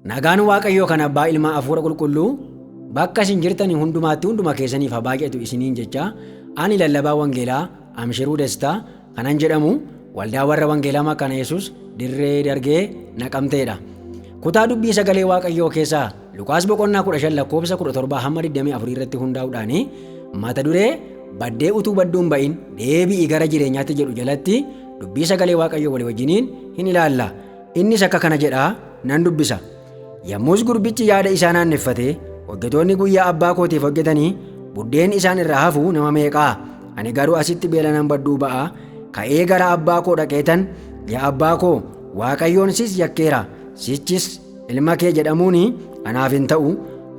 Nagaan Waaqayyoo kan Abbaa Ilmaa Hafuura Qulqulluu bakka isin jirtanii hundumaatti hunduma keessaniif haa baay'atu isiniin jecha ani lallabaa Wangeelaa Amshiruu Dastaa kanan jedhamu Waldaa Warra Wangeelaa Makaana Yesuus Dirree Dargee Naqamteedha. Kutaa dubbii sagalee Waaqayyoo keessaa Luqaas boqonnaa 15 lakkoofsa 17 hamma 24 irratti hundaa'uudhaan mata duree baddee utuu badduun ba'in deebi'i gara jireenyaatti jedhu jalatti dubbii sagalee Waaqayyoo walii wajjiniin hin ilaalla. Innis akka kana jedha nan dubbisa. Yommus gurbichi yaada isaa naanneffate, hojjetoonni guyyaa abbaa kootiif hojjetanii buddeen isaan irraa hafu nama meeqaa? Ani garuu asitti beela nan badduu ba'a. Ka'ee gara abbaa koo dhaqeetan, yaa abbaa koo, Waaqayyoon sis yakkeera, sichis ilma kee jedhamuun anaaf hin ta'u,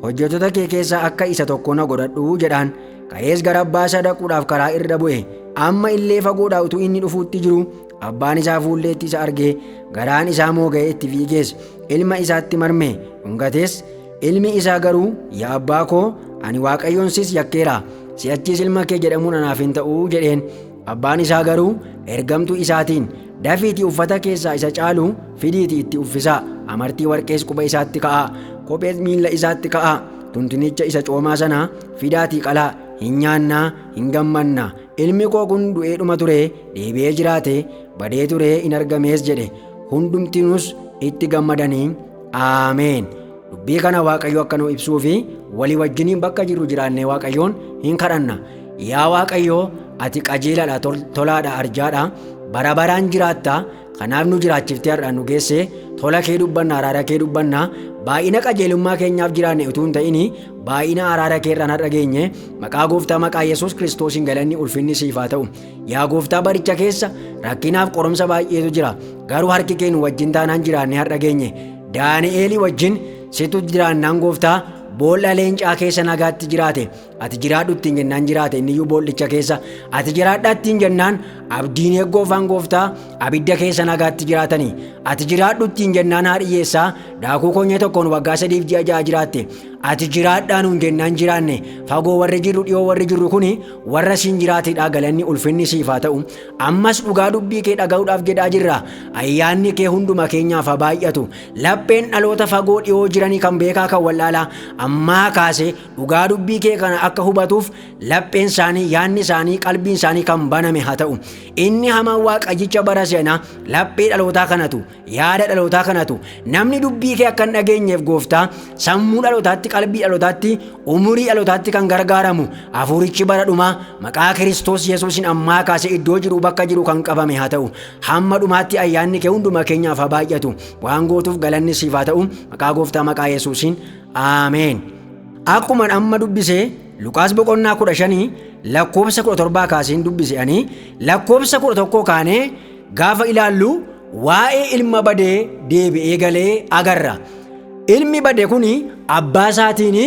hojjettoota kee keessaa akka isa tokko na godhadhu jedhaan. Ka'ees gara abbaa isaa dhaquudhaaf karaa irra bu'e. Amma illee fagoodhaa utuu inni dhufuutti jiru abbaan isaa fuulleetti isa argee garaan isaa mooga'ee itti fiigees ilma isaatti marme dhungatees. Ilmi isaa garuu, yaa abbaa koo, ani Waaqayyoon sis yakkeera, si'achis ilma kee jedhamuun anaaf hin ta'u jedheen. Abbaan isaa garuu ergamtuu isaatiin, dafiitii uffata keessaa isa caalu fidiitii itti uffisaa, amartii warqees quba isaatti ka'aa, kophees miilla isaatti ka'aa, tuntunicha isa coomaa sana fidaatii qalaa, hin nyaannaa, hin gammannaa. Ilmi koo kun du'ee dhuma ture, deebi'ee jiraate, badee ture, in argamees jedhe. Hundumtinuus itti gammadanii. Aameen. Dubbii kana Waaqayyo akka nu ibsuu fi walii wajjiniin bakka jirru jiraannee Waaqayyoon hin kadhanna. Yaa Waaqayyo, ati qajeelaadha, tolaadha, arjaadha, bara baraan jiraatta. Kanaaf nu jiraachiftee har'aan nu geesse. Tola kee dubbanna, araara kee dubbanna. Baay'ina qajeelummaa keenyaaf jiraanne utuu hin ta'in baay'ina araara kee irraan har'a geenye. Maqaa Gooftaa maqaa Yesuus Kiristoosiin galanni ulfinni siif haa ta'u. Yaa Gooftaa, baricha keessa rakkinaaf qoromsa baay'eetu jira. Garuu harki kee nu wajjin taanaan jiraannee har'a geenye. Daani'eelii wajjin situ jiraannaan Gooftaa boolla leencaa keessa nagaatti jiraate. Ati jiraadhu ittiin jennaan jiraate, inniyyuu boollicha keessa. Ati jiraadhaa ittiin jennaan abdiin eeggoofaan Gooftaa abidda keessa nagaatti jiraatanii. Ati jiraadhu ittiin jennaan haadhi hiyyeessaa daakuu konyee tokkoon waggaa 3f ji'a 6 jiraatte. Ati jiraadhaa nuun jennaan jiraanne. Fagoo warri jirru, dhiyoo warri jirru kuni warra siin jiraatedha. Galanni ulfinni siif haa ta'u. Ammas dhugaa dubbii kee dhaga'uudhaaf jedhaa jirra. Ayyaanni kee hunduma keenyaaf haa baay'atu. Lapheen dhaloota fagoo dhiyoo jiranii kan beekaa kan wallaalaa ammaa kaasee dhugaa dubbii kee kana akka hubatuuf lapheen isaanii, yaadni isaanii, qalbiin isaanii kan baname haa ta'u. Inni hamaan Waaqayyicha bara seenaa laphee dhalootaa kanatu, yaada dhalootaa kanatu, namni dubbii kee akka hin dhageenyeef Gooftaa sammuu dhalootaatti, qalbii dhalootaatti, umurii dhalootaatti kan gargaaramu hafuurichi bara dhumaa maqaa Kiristoos Yesuusin ammaa kaasee iddoo jiru bakka jiru kan qabame haa ta'u. Hamma dhumaatti ayyaanni kee hunduma keenyaaf haa baay'atu. Waan gootuuf galanni siif haa ta'u. Maqaa Gooftaa maqaa Yesuusin. Aameen. Akkuma amma dubbise Luqaas boqonnaa 15 lakkoofsa 17 kaaseen dubbise, ani lakkoofsa 11 kaanee gaafa ilaallu waa'ee ilma badee deebi'ee galee agarra. Ilmi bade kun abbaa isaatiin,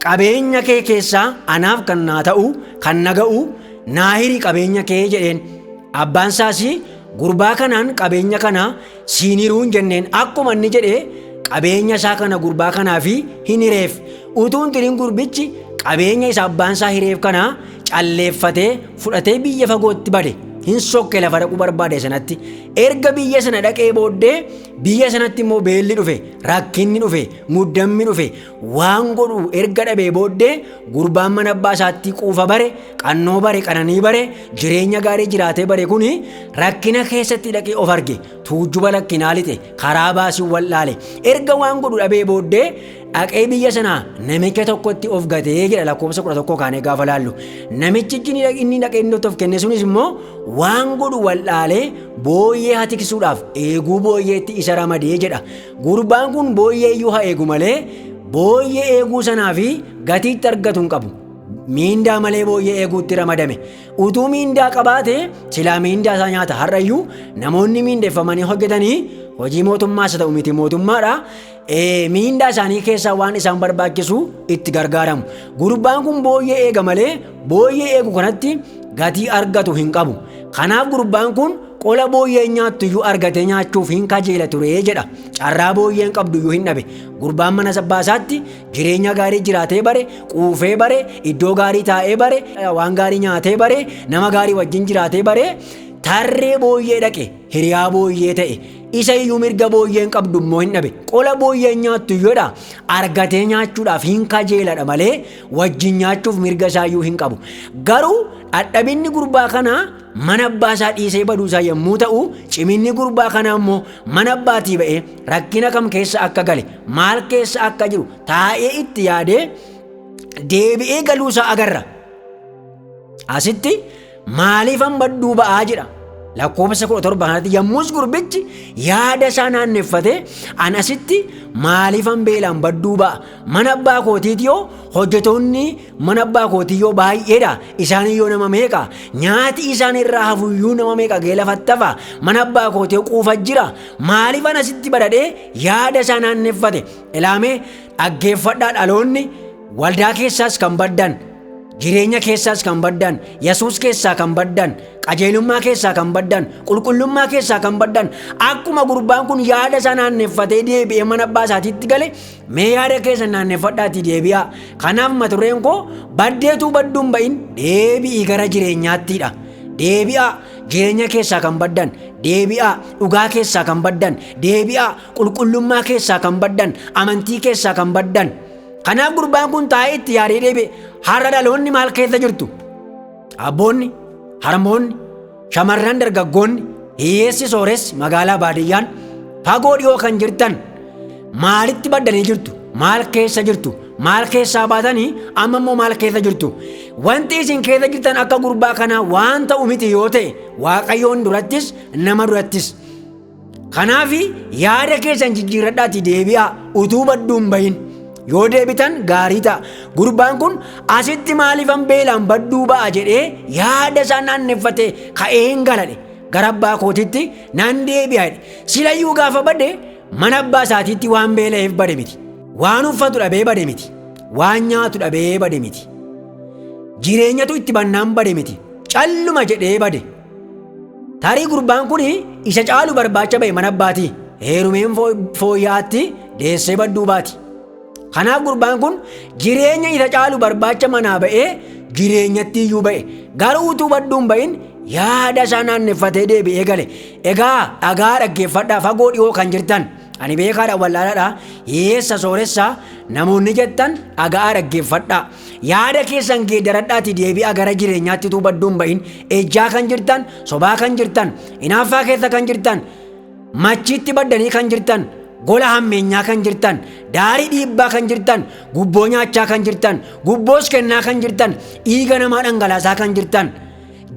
qabeenya kee keessaa anaaf kan naa ta'u, kan na ga'u naa hiri qabeenya kee jedheen. Abbaan isaas gurbaa kanaan qabeenya kana siin hiruu hin jenneen. Akkuma inni jedhe qabeenya isaa kana gurbaa kanaaf hin hireef. Utuu hin turin gurbichi qabeenya isa abbaan isaa hireef kana calleeffatee fudhatee biyya fagootti bade. Hin sokke lafa dhaquu barbaade sanatti. Erga biyya sana dhaqee booddee biyya sanatti immoo beelli dhufe, rakkinni dhufe, muddammi dhufe. Waan godhu erga dhabee booddee gurbaan mana abbaa isaatti quufa bare, qannoo bare, qananii bare, jireenya gaarii jiraatee bare kuni rakkina keessatti dhaqee of arge. Tuujjuba rakkinaa lixe, karaa baasii wal'aale. Erga waan godhu dhabee booddee dhaqee biyya sanaa namicha tokkotti of gatee jedha lakkoofsa 11 kaanee gaafa laallu. Namichichi inni dhaqee inni of kenne sunis immoo waan godhu wal'aalee booyyee haa tiksuudhaaf eeguu booyyeetti isa ramadee jedha. Gurbaan kun booyyee iyyuu haa eegu malee booyyee eeguu sanaa fi gatiitti argatu hin qabu. Miindaa malee booyyee eeguutti ramadame. Utuu miindaa qabaate silaa miindaa isaa nyaata. Har'ayyuu namoonni miindeffamanii hojjetanii hojii mootummaas haa ta'u miti mootummaadha. Miindaa isaanii keessaa waan isaan barbaachisu itti gargaaramu. Gurbaan kun booyyee eega malee booyyee eegu kanatti gatii argatu hin qabu. Kanaaf gurbaan kun qola booyyeen nyaattu iyyuu argatee nyaachuuf hin kajeela ture jedha. Carraa booyyeen qabdu iyyuu hin dhabe. Gurbaan mana abbaa isaatti jireenya gaarii jiraatee bare, quufee bare, iddoo gaarii taa'ee bare, waan gaarii nyaatee bare, nama gaarii wajjin jiraatee bare. Tarree booyyee dhaqe, hiriyaa booyyee ta'e, isa iyyuu mirga booyyeen qabdu immoo hin dhabe. Qola booyyeen nyaattu iyyoodha argatee nyaachuudhaaf hin kajeeladha malee wajjin nyaachuuf mirga isaa iyyuu hin qabu. Garuu dhadhabinni gurbaa kanaa mana abbaa isaa dhiisee baduu isaa yommuu ta'u, ciminni gurbaa kanaa immoo mana abbaatii ba'ee rakkina kam keessa akka gale, maal keessa akka jiru taa'ee itti yaadee deebi'ee galuu isaa agarra. Asitti maaliifan badduu ba'aa jedha. Lakkoofsa 17 kanatti yommus gurbichi yaada isaa naanneffate, an asitti maaliifan beelaan badduu ba'a? Mana abbaa kootiiti yoo hojjetoonni mana abbaa kootii yoo baay'eedha. Isaan iyyoo nama meeqa? Nyaati isaan irraa hafuyyuu nama meeqa gee lafattafa? Mana abbaa kootii quufa jira. Maaliifan asitti badhadhee yaada isaa naanneffate? Ilaamee dhaggeeffadhaa, dhaloonni waldaa keessaas kan baddan, jireenya keessaas kan baddan, Yesuus keessaa kan baddan, qajeelummaa keessaa kan baddan, qulqullummaa keessaa kan baddan, akkuma gurbaan kun yaada isaa naanneffatee deebi'ee mana abbaa isaatiitti gale, mee yaada keessa naanneffadhaatii deebi'aa. Kanaaf mata dureen koo baddeetuu badduun ba'in deebi'ii gara jireenyaattiidha. Deebi'aa jireenya keessaa kan baddan, deebi'aa dhugaa keessaa kan baddan, deebi'aa qulqullummaa keessaa kan baddan, amantii keessaa kan baddan. Kanaaf gurbaan kun taa'ee itti yaadee deebi'e. Har'a dhaloonni maal keessa jirtu? Abboonni, harmoonni, shamarran, dargaggoonni, hiyyeessi, sooressi, magaalaa baadiyyaan, fagoo dhiyoo kan jirtan maalitti baddanii jirtu? Maal keessa jirtu? Maal keessaa baatanii amma immoo maal keessa jirtu? Wanti isin keessa jirtan akka gurbaa kanaa waan ta'u miti yoo ta'e, Waaqayyoon durattis nama durattis. Kanaaf yaada keessan jijjiirradhaatii deebi'aa, utuu badduun bahin. Yoo deebitan gaarii ta'a. Gurbaan kun asitti maaliifan beelaan badduu ba'a jedhee yaada isaa naanneffate ka'ee hin galadhe. Gara abbaa kootitti nan deebi'a jedhe. Silayyuu gaafa bade mana abbaa isaatiitti waan beela'eef bade miti. Waan uffatu dhabee bade miti. Waan nyaatu dhabee bade miti. Jireenyatu itti bannaan bade miti. Calluma jedhee bade. Tarii gurbaan kun isa caalu barbaacha ba'e mana abbaatii. Heerumeen fooyya'aatti deessee badduu baati. Kanaaf gurbaan kun jireenya isa caalu barbaacha manaa ba'ee jireenyatti iyyuu ba'e. Garuu utuu badduun ba'in yaada isaa naanneffatee deebi'ee gale. Egaa dhagaa dhaggeeffadhaa, fagoo dhiyoo kan jirtan. Ani beekaadha wallaalaadha, hiyyeessa sooressa namoonni jettan dhagaa dhaggeeffadhaa. Yaada keessan geeddaradhaatii deebi'aa gara jireenyaatti utuu badduun ba'in. Ejjaa kan jirtan, sobaa kan jirtan, hinaaffaa keessa kan jirtan, machiitti baddanii kan jirtan, gola hammeenyaa kan jirtan, daarii dhiibbaa kan jirtan, gubboo nyaachaa kan jirtan, gubboos kennaa kan jirtan, dhiiga namaa dhangalaasaa kan jirtan,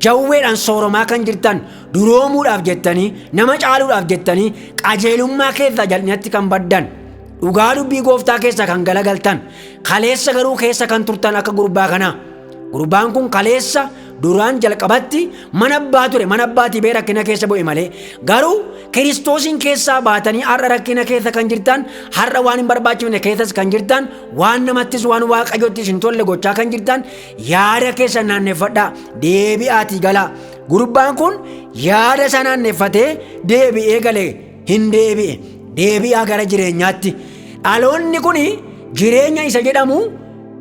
jawweedhaan sooromaa kan jirtan, duroomuudhaaf jettanii, nama caaluudhaaf jettanii qajeelummaa keessaa jal'inatti kan baddan, dhugaa dubbii gooftaa keessaa kan galagaltan, kaleessa garuu keessa kan turtan akka gurbaa kanaa. Gurbaan kun kaleessa duraan jalqabatti mana abbaa ture, mana abbaatii ba'ee rakkina keessa bu'e malee, garuu Kiristoosiin keessaa baatanii har'a rakkina keessa kan jirtan, har'a waan hin barbaachifne keessas kan jirtan, waan namattis waan Waaqayyottis hin tolle gochaa kan jirtan, yaada keessan naanneffadhaa, deebi'aatii galaa. Gurbaan kun yaada isaa naanneffatee deebi'ee gale, hin deebi'e. Deebi'aa gara jireenyaatti. Dhaloonni kun jireenya isa jedhamu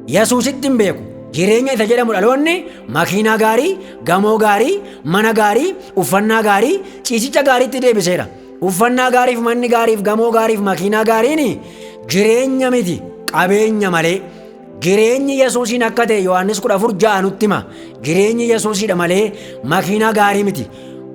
Yesuusitti hin beeku. Jireenya isa jedhamu dhaloonni makiinaa gaarii, gamoo gaarii, mana gaarii, uffannaa gaarii, ciisicha gaariitti deebiseera. Uffannaa gaariif, manni gaariif, gamoo gaariif, makiinaa gaariin jireenya miti, qabeenya malee. Jireenyi Yesuusiin akka ta'e Yohaannis 14:6 nutti hima. Jireenyi Yesuusiidha malee makiinaa gaarii miti.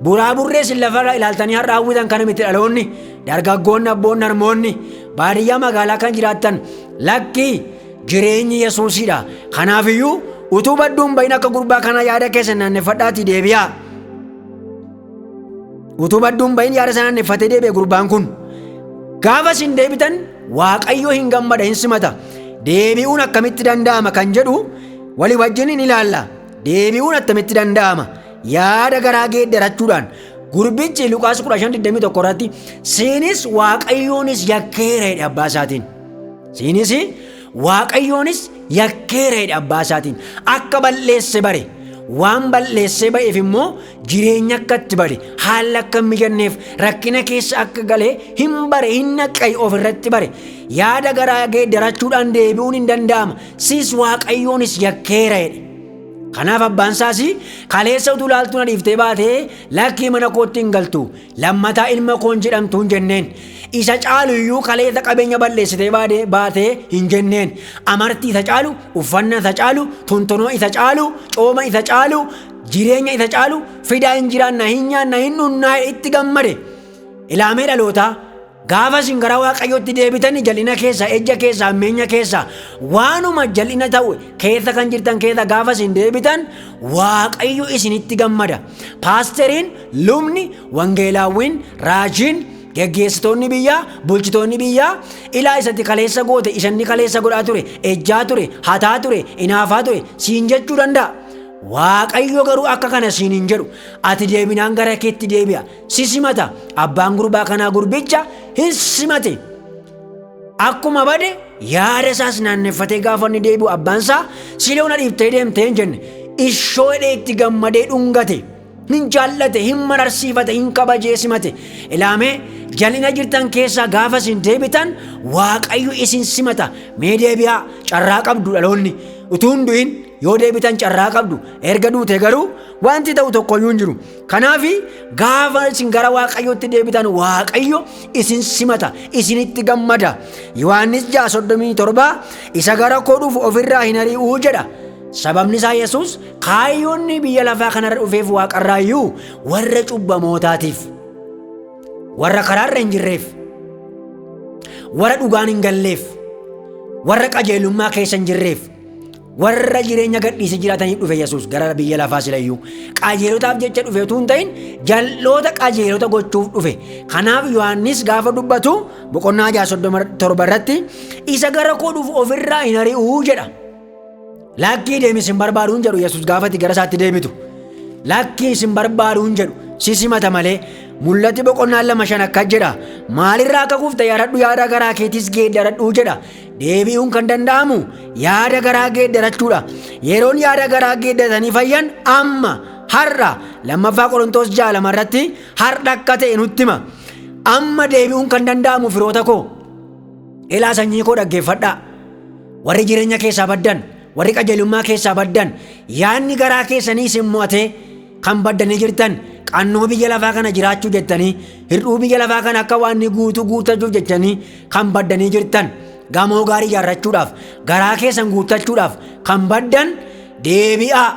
Buraaburree isin lafarra ilaaltanii har'a hawwitan kana miti dhaloonni. Dargaggoonni, abboonni, harmoonni baadiyyaa magaalaa kan jiraattan, lakkii, jireenyi Yesuusiidha. Kanaafiyyuu utuu badduun bahin akka gurbaa kanaa yaada keessan naanneffadhaatii deebi'aa. Utuu badduun bahin yaada sana naanneeffatee deebi'e gurbaan kun. Gaafa isin deebitan Waaqayyo hin gammada, hin simata. Deebi'uun akkamitti danda'ama kan jedhu walii wajjin hin ilaalla. Deebi'uun akkamitti danda'ama? Yaada garaa geeddarachuudhaan. Gurbichi Luqaas 15:21 irratti siinis Waaqayyoonis yakkeera jedhe abbaa isaatiin. Siinis Waaqayyoonis yakkeera jedhe abbaa isaatiin. Akka balleesse bare. Waan balleessee ba'eef immoo jireenya akka itti bade, haalli akka hin mijanneef, rakkina keessa akka gale hin bare, hin naqqa'i of irratti bare. Yaada garaa geeddarachuudhaan deebi'uun hin danda'ama. Siis Waaqayyoonis yakkeera jedhe. Kanaaf abbaan isaas kaleessa utuu laaltuu na dhiiftee baatee lakkii mana kootti hin galtu, lammataa ilma koon jedhamtu hin jenneen. Isa caalu iyyuu kaleessa qabeenya balleessitee baatee hin jenneen. Amartii isa caalu, uffannaa isa caalu, tontonoo isa caalu, cooma isa caalu, jireenya isa caalu fidaa hin jiraanna, hin nyaanna, hin dhunnaa itti gammade. Ilaamee dhalootaa gaafa isin gara Waaqayyootti deebitan jal'ina keessa, ejja keessa, hammeenya keessa, waanuma jal'ina ta'u keessa kan jirtan keessa gaafa isin deebitan Waaqayyo isinitti gammada. Paasteriin, lubni, wangeelaawwiin, raajiin, geggeessitoonni biyyaa, bulchitoonni biyyaa ilaa isatti kaleessa goote, isanni kaleessa godhaa ture, ejjaa ture, hataa ture, inaafaa ture siin jechuu danda'a. Waaqayyo garuu akka kana siin hin jedhu. Ati deebinaan gara keetti deebi'a. Si simata. Abbaan gurbaa kanaa gurbicha hin simate. Akkuma bade yaada isaas naanneffatee gaafa inni deebi'u abbaan isaa siloon dhiiftee deemtee hin jenne. Ishoo hidhee itti gammadee dhungate. Hin jaallate, hin mararsiifate, hin kabajee simate. Ilaamee jal'ina jirtan keessaa gaafa isin deebitan Waaqayyo isin simata. Mee deebi'aa, carraa qabdu dhaloonni. Utuu hin du'in yoo deebitan carraa qabdu. Erga duute garuu wanti ta'u tokkoyyuu hin jiru. Kanaaf gaafa isin gara Waaqayyootti deebitan Waaqayyo isin simata, isinitti gammada. Yohaannis 6:37 isa gara koo dhufu ofirraa hin ari'uu jedha. Sababni isaa Yesuus kaayyoonni biyya lafaa kanarra dhufeef waaqarraayyuu warra cubbamootaatiif, warra karaarra hin jirreef, warra dhugaan hin galleef, warra qajeelummaa keessa hin jirreef, warra jireenya gadhiisee jiraataniif dhufe Yesuus gara biyya lafaa silayyuu. Qajeelotaaf jecha dhufe utuu hin ta'in jal'oota qajeelota gochuuf dhufe. Kanaaf Yohaannis gaafa dubbatu boqonnaa 6:37 irratti isa gara koo dhufu ofirraa hin ari'uu jedha. Lakkii deemi isin barbaaduun jedhu Yesuus gaafati gara isaatti deebitu. Lakkii isin barbaadu hin jedhu, si simata malee. Mul'ati boqonnaa 2:5 akkas jedha. Maalirraa akka kufte yaadadhu, yaada garaa keetis geeddaradhu jedha. Deebi'uun kan danda'amu yaada garaa geeddarachuudha. Yeroon yaada garaa geeddatanii fayyan amma har'a 2 Qorontos 6:2 irratti har'a akka ta'e nutti hima. Amma deebi'uun kan danda'amu firoota koo. Ilaa sanyii koo dhaggeeffadhaa. Warri jireenya keessaa baddan, warri qajeelummaa keessaa baddan, yaadni garaa keessanii isin mo'atee kan baddanii jirtan, qannoo biyya lafaa kana jiraachuu jettanii, hir'uu biyya lafaa kana akka waan inni guutuu guuttachuuf jettanii kan baddanii jirtan, gamoo gaarii ijaarrachuudhaaf, garaa keessan guuttachuudhaaf kan baddan deebi'aa.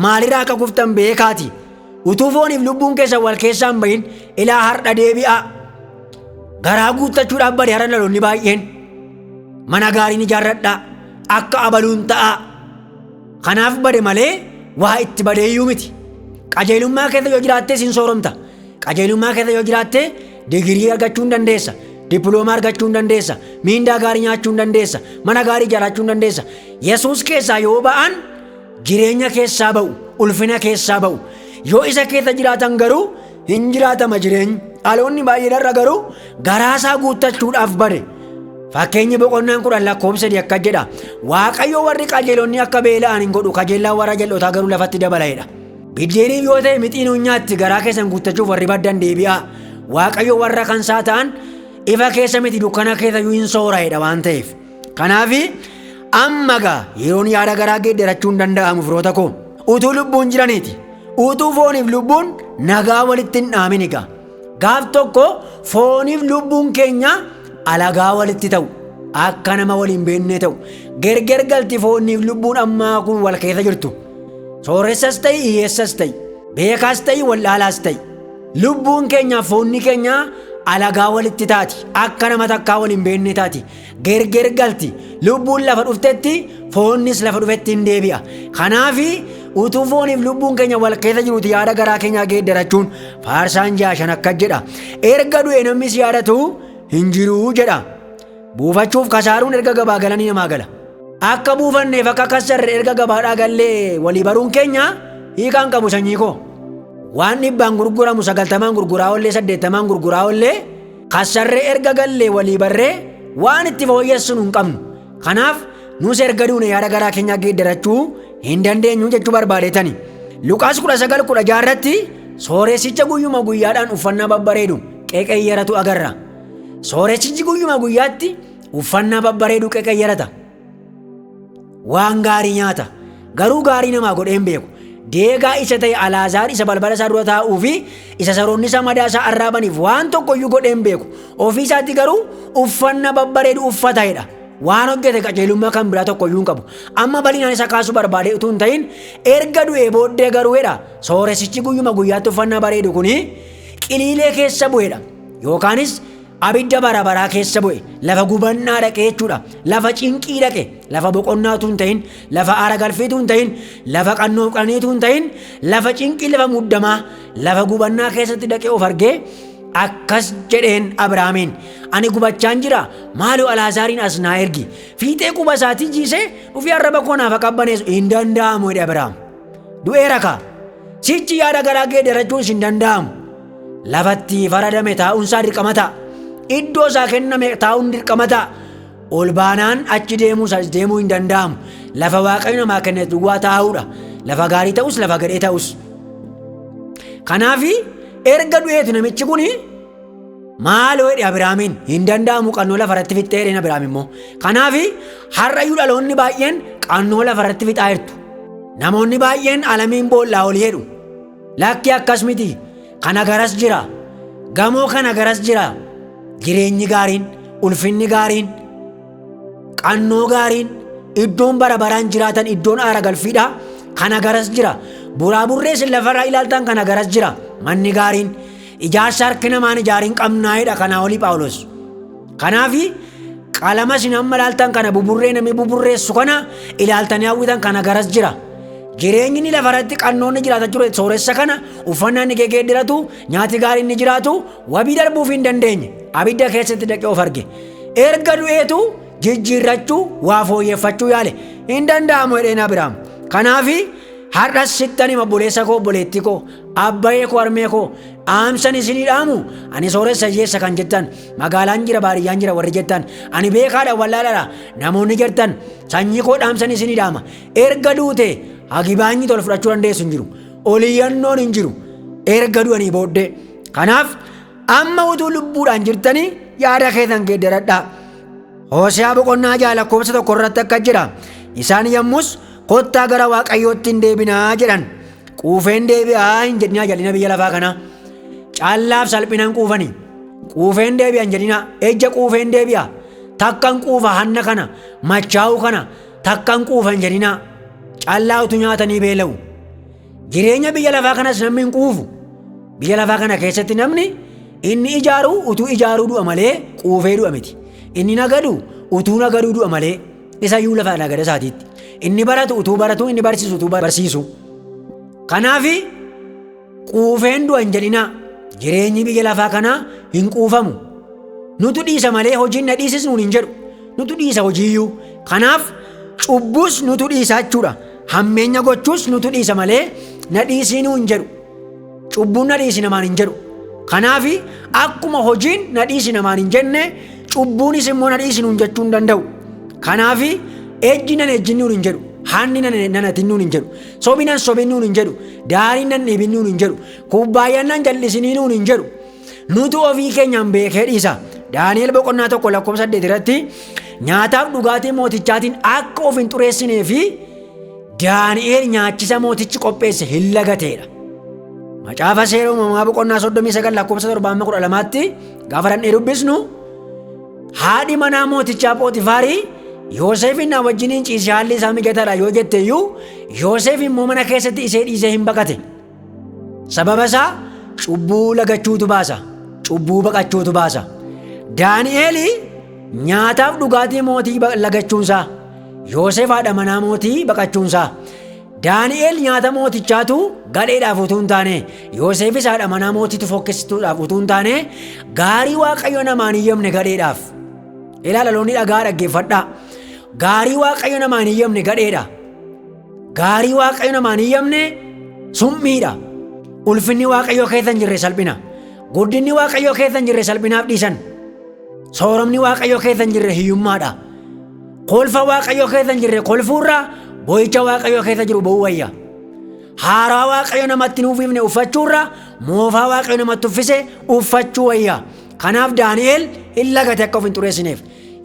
Maalirraa akka kuftan beekaati. Utuu fooniif lubbuun keessan wal keessaa hin bahin ilaa har'a deebi'aa. Garaa guuttachuudhaaf bade har'a dhaloonni baay'een. Mana gaariin ijaarradhaa, akka abaluun ta'aa. Kanaaf bade malee waa itti badeeyyuu miti. Qajeelummaa keessa yoo jiraatte sin sooromta. Qajeelummaa keessa yoo jiraatte digirii argachuu hin dandeessa. Dippiloomaa argachuu hin dandeessa. Miindaa gaarii nyaachuu hin dandeessa. Mana gaarii ijaarrachuu hin dandeessa. Yesuus keessaa yoo ba'an jireenya keessaa ba'u, ulfina keessaa ba'u. Yoo isa keessa jiraatan garuu hin jiraatama jireenyi. Dhaloonni baay'een har'a garuu garaasaa guuttachuudhaaf bade. Fakkeenyi boqonnaan 10 lakkoofsa 3 akkas jedha. Waaqayyo warri qajeelonni akka beela'an hin godhu, qajeellaan warra jal'ootaa garuu lafatti dabala jedha. Biddeeniif yoo ta'e mixiin hin nyaatti, garaa keessan guuttachuuf warri baddan deebi'aa. Waaqayyo warra kan isaa ta'an ifa keessa miti dukkana keessa iyyuu hin soora jedha waan ta'eef. Kanaaf amma gaa yeroon yaada garaa geeddarachuu hin danda'amu firoota koo. Utuu lubbuun jiraniiti. Utuu fooniif lubbuun nagaa walitti hin dhaamin egaa. Gaaf tokko fooniif lubbuun keenya alagaa walitti ta'u, akka nama waliin beekne ta'u, gerger galti fooniif lubbuun ammaa kun wal keessa jirtu. Sooressas ta'i, hiyyeessas ta'i, beekaas ta'i, wallaalaas ta'i. Lubbuun keenya foonni keenya alagaa walitti taati, akka nama takkaa waliin beekne taati, gerger galti. Lubbuun lafa dhuftetti foonnis lafa dhufetti hin deebi'a. Kanaaf utuu fooniif lubbuun keenya wal keessa jiruuti yaada garaa keenyaa geeddarachuun faarsaan 6:5 akkas jedha. Erga du'e namni si yaadatu hin jiruu jedha. Buufachuuf kasaaruun erga gabaa galanii namaa gala. Akka buufanneef akka kasarre erga gabaadhaa gallee walii baruun keenya hiikaan qabu sanyii koo. Waan dhibbaan gurguramu 90 gurguraa ollee 80 gurguraa ollee kasarree erga gallee walii barree waan itti fooyyessinu hin qabnu. Kanaaf nus erga duune yaada garaa keenyaa geeddarachuu hin dandeenyu jechuu barbaadeetani. Luqaas 19:16 irratti sooressicha guyyuma guyyaadhaan uffannaa babbareedu qeqeyyaratu agarra. Sooressichi guyyuma guyyaatti uffannaa babbareedu qeqeyyarata. Waan gaarii nyaata. Garuu gaarii namaa godhee hin beeku. Deegaa isa ta'e Alaazaar isa balbala isaa dura taa'uu fi isa saroonni isaa madaa isaa arraabaniif waan tokko iyyuu godhee hin beeku. Ofii isaatti garuu uffanna babbareedu uffata jedha. Waan hojjete qajeelummaa kan biraa tokko iyyuu hin qabu. Amma bal'inaan isa kaasuu barbaade utuu hin ta'in erga du'ee booddee garuu jedha. Sooressichi guyyuma guyyaatti uffannaa bareedu kuni qiliilee keessa bu'edha. Yookaanis abidda bara baraa keessa bu'e. Lafa gubannaa dhaqe jechuudha. Lafa cinqii dhaqe. Lafa boqonnaatu hin ta'in, lafa aara galfiitu hin ta'in, lafa qannoo qaniitu hin ta'in, lafa cinqii, lafa muddamaa, lafa gubannaa keessatti dhaqee of argee akkas jedheen Abrahaamiin, ani gubachaan jira, maaloo Alaazaariin as naa ergi. Fiixee quba isaatii jiisee dhufee arraba koo naaf qabbaneessu hin danda'amu jedhe Abrahaam. Du'eera kaa. Sichi yaada garaa geeddarachuun hin danda'amu. Lafatti faradame taa'uunsaa dirqama ta'a. Iddoo isaa kenname taa'uun dirqama ta'a. Ol baanaan achi deemuu isaas deemuu hin danda'amu. Lafa Waaqayyo namaa kenne duwwaa taa'uudha. Lafa gaarii ta'us lafa gadhee ta'us. Kanaafi erga du'eetu namichi kuni maaloo jedhe Abiraamiin, hin danda'amu qannoo lafa irratti fixxee jedheen Abiraam immoo. Kanaafi har'ayyuu dhaloonni baay'een qannoo lafa irratti fixaa jirtu. Namoonni baay'een alamiin boollaa olii jedhu. Lakki akkas miti. Kana garas jira. Gamoo kana garas jira. Jireenyi gaariin, ulfinni gaariin, qannoo gaariin, iddoon bara baraan jiraatan iddoon aara galfiidha. Kana garas jira. Buraaburree isin lafarraa ilaaltan kana garas jira. Manni gaariin ijaarsa harki namaan ijaariin qabnaa'edha kanaa olii Phaawulos. Kanaafi qalama isin amma ilaaltan kana buburree namni buburreessu kana ilaaltanii hawwitan kana garas jira. Jireenyi inni lafarratti qannoonni jiraata ture sooressa kana uffannaan inni geeddiratu nyaati gaariin inni jiraatu wabii darbuuf hin dandeenye. Abidda keessatti dhaqee of arge. Erga du'eetu jijjiirrachuu waa fooyyeffachuu yaale hin danda'amu jedheen Abiraam. Kanaafi har'as sittan hima obboleessa koo obboleettii koo abbayee koo harmee koo dhaamsan isinii dhaamu ani sooressa hiyyeessa kan jettan magaalaan jira baadiyyaan jira warri jettan ani beekaadha wallaalaadha namoonni jettan sanyii koo dhaamsan isinii dhaama. Erga duute hagibaanyi tol fudhachuu dandeessu hin jiru. Oliyyannoon hin jiru. Erga du'anii booddee. Kanaaf amma utuu lubbuudhaan jirtanii yaada keessan geeddaradhaa. Hoosiyaa boqonnaa 6 lakkoofsa 1 irratti akka jira. Isaan yommus kottaa gara Waaqayyootti hin deebinaa jedhan. Quufeen deebi'aa hin jedhinaa jal'ina biyya lafaa kanaa. Caallaaf salphinaan quufanii. Quufeen deebi'a hin jedhinaa. Ejja quufeen deebi'a. Takkan quufa hanna kana, machaa'uu kana, takkan quufa hin jedhinaa. Callaa utuu nyaatanii beela'u. Jireenya biyya lafaa kanas namni hin quufu. Biyya lafaa kana keessatti namni inni ijaaru utuu ijaaruu du'a malee quufee du'a miti. Inni nagadu utuu nagaduu du'a malee isa iyyuu lafa nagada isaatiitti. Inni baratu utuu baratu, inni barsiisu utuu barsiisu. Kanaafi quufeen du'a hin jedhinaa. Jireenyi biyya lafaa kanaa hin quufamu. Nutu dhiisa malee hojiin na dhiisis nuun hin jedhu. Nutu dhiisa hojiiyyuu. Kanaaf cubbus nutu dhiisa jechuudha. Hammeenya gochuus nutu dhiisa malee na dhiisii nuun hin jedhu. Cubbuun na dhiisi namaan hin jedhu. Kanaafi akkuma hojiin na dhiisi namaan hin jenne cubbuunis immoo na dhiisi nuun jechuu hin danda'u. Kanaafi ejji nan ejjin nuun hin jedhu. Hanni nan hatin nuun hin jedhu. Sobi nan sobin nuun hin jedhu. Daariin nan dhiibin nuun hin jedhu. Kubbaayyaan nan jal'isinii nuun hin jedhu. Nutu ofii keenyaan beekee dhiisa. Daani'el boqonnaa 1 lakkoofsa 8 irratti nyaataaf dhugaatii mootichaatiin akka of hin xureessinee fi Daani'el nyaachisa mootichi qopheesse hin lagateedha. Macaafa seera uumamaa boqonnaa 39 lakkoofsa 7-12tti gaafa dhaqnee dubbisnu haadhi manaa mootichaa Phootifaarii Yoosefin na wajjiniin ciise haalli isaa mijataadha yoo jette iyyuu Yoosef immoo mana keessatti isee dhiisee hin baqate. Sababa isaa cubbuu lagachuutu baasa. Cubbuu baqachuutu baasa. Daani'eel nyaataaf dhugaatii mootii lagachuunsaa Yoosef haadha manaa mootii baqachuunsaa Daani'eel nyaata mootichaatu gadheedhaaf utuu hin taane Yoosefis haadha manaa mootiitu fokkisituudhaaf utuu hin taane gaarii Waaqayyo namaan hin yamne gadheedhaaf. Ilaala loonni dhagaa dhaggeeffadhaa. Gaarii Waaqayyo namaan hin yamne gadheedha. Gaarii Waaqayyo namaan hin yamne summiidha. Ulfinni Waaqayyoo keessa hin jirre salphina. Guddinni Waaqayyoo keessa hin jirre salphinaaf dhiisan. Sooromni Waaqayyoo keessa hin jirre hiyyummaadha. Kolfa Waaqayyoo keessa hin jirre kolfuurra boo'icha Waaqayyoo keessa jiru bo'uu wayya. Haaraa Waaqayyo namatti hin uffifne uffachuurra moofaa Waaqayyo namatti uffise uffachuu wayya. Kanaaf Daani'el hin lagate akka of hin xureessineef.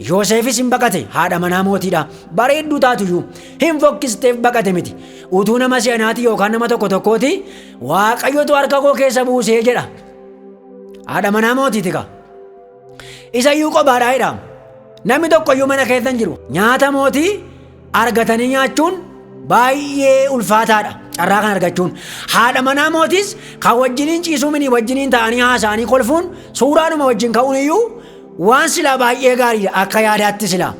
Yoosefis hin baqate haadha manaa mootiidha. Bareedduu taatuyyuu hin fokkisteef baqate miti. Utuu nama si'anaati yookaan nama tokko tokkooti Waaqayyotu harka koo keessa buusee jedha. Haadha manaa mootiiti ka. Isayyuu qobaadhaa jedha. Namni tokkoyyuu mana keessa hin jiru. Nyaata mootii argatanii nyaachuun baay'ee ulfaataadha. Carraa kan argachuun. Haadha manaa mootis kan wajjiniin ciisuu mini wajjiniin ta'anii haasa'anii kolfuun suuraanuma wajjin ka'uun iyyuu waan silaa baay'ee gaariidha akka yaadaatti silaa.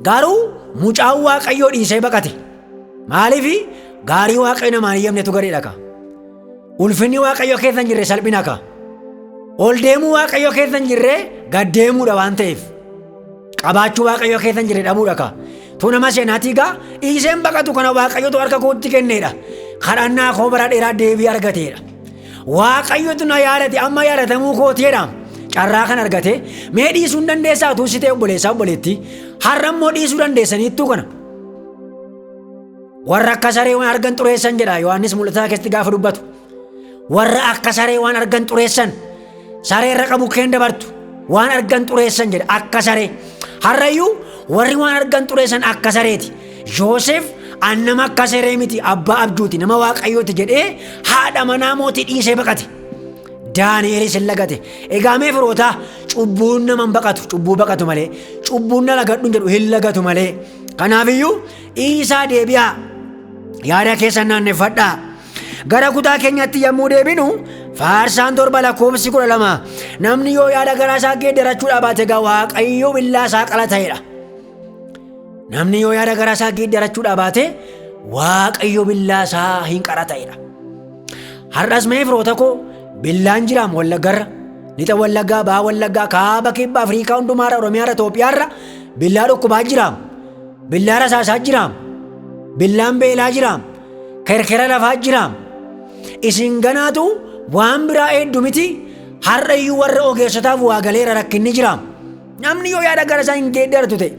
Garuu mucaan Waaqayyoo dhiisee baqate. Maaliif gaarii Waaqayyo namaan iyyamnetu gareedha ka. Ulfinni Waaqayyoo keessa hin jirre salphina ka. Ol deemuu Waaqayyoo keessa hin jirre gad deemuudha waan ta'eef. Qabaachuu Waaqayyoo keessa hin jirre dhabuudha ka. Tu nama seenaatii gaa dhiiseen baqatu kana Waaqayyotu harka kootti kenneedha. Kadhannaa koo bara dheeraa deebii argateedha. Waaqayyotu na yaadate amma yaadatamuu kootiidha. Carraa kan argate mee dhiisuu hin dandeessaa utuu si ta'e obboleessaa obboleettii. Har'a immoo dhiisuu dandeessaniittuu kana. Warra akka saree waan argan xureessan jedha Yohaannis mul'ataa keessatti gaafa dubbatu. Warra akka saree waan argan xureessan saree irra qabu keen dabartu waan argan xureessan jedha akka saree. Har'ayyuu warri waan argan xureessan akka sareeti. Yoosef an nama akka saree miti abbaa abjuuti nama Waaqayyooti jedhee haadha manaa mootii dhiisee baqate. Daani'elis hin lagate. Egaa mee firootaa cubbuun nama hin baqatu cubbuu baqatu malee cubbuun na lagadhu hin jedhu hin lagatu malee. Kanaafiyyuu dhiisaa deebi'aa yaada keessan naanneffadhaa. Gara kutaa keenyatti yommuu deebinu faarsaan 7 lakkoofsi 12 namni yoo yaada garaa isaa geeddarachuu dhabaate egaa Waaqayyo billaa isaa qala ta'edha. Namni yoo yaada garaa isaa geeddarachuu dhabaate Waaqayyo billaa isaa hin qara ta'edha. Har'as mee firoota koo billaan jiraam Wallaggarra, lixa Wallaggaa, baha Wallaggaa, kaaba kibba Afriikaa hundumaarra, Oromiyaarra, Itoophiyaarra billaa dhukkubaa jiraam. Billaa rasaasaa jiraam. Billaan beelaa jiraam. Kerkera lafaa jiraam. Isin ganaatu waan biraa hedduu miti har'a iyyuu warra ogeessotaaf waa galeera rakkinni jiraam. Namni yoo yaada gara isaa hin geeddaratu ta'e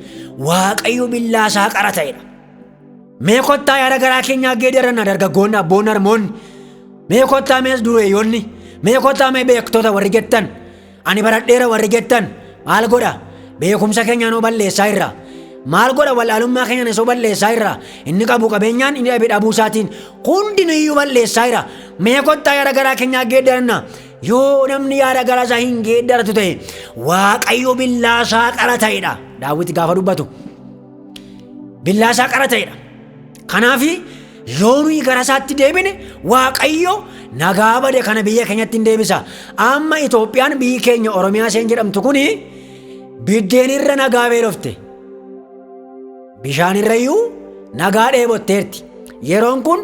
Waaqayyo billaa isaa qara ta'edha. Mee kottaa yaada garaa keenyaa geeddaranna dargaggoonni abboonni harmoonni. Mee kottaa mees dureeyyoonni. Mee kottaa mee beektota warri jettan. Ani baradheera warri jettan. Maal godha? Beekumsa keenyaan oo balleessaa irra. Maal godha wal'aalummaa keenyaan isoo balleessaa irra. Inni qabu qabeenyaan inni dhabe dhabuu isaatiin hundinuyyuu balleessaa irra. Mee kottaa yaada garaa keenyaa geeddaranna. Yoo namni yaada garaa isaa hin geeddaratu ta'e Waaqayyo billaa isaa qara ta'edha. Daawit gaafa dubbatu. Billaa isaa qara ta'edha. Kanaaf yoo nuyi gara isaatti deebine Waaqayyo nagaa bade kana biyya keenyatti hin deebisa. Amma Itoophiyaan biyyi keenya Oromiyaa isheen jedhamtu kuni biddeen irra nagaa beelofte. Bishaan irra iyyuu nagaa dheebotteerti. Yeroon kun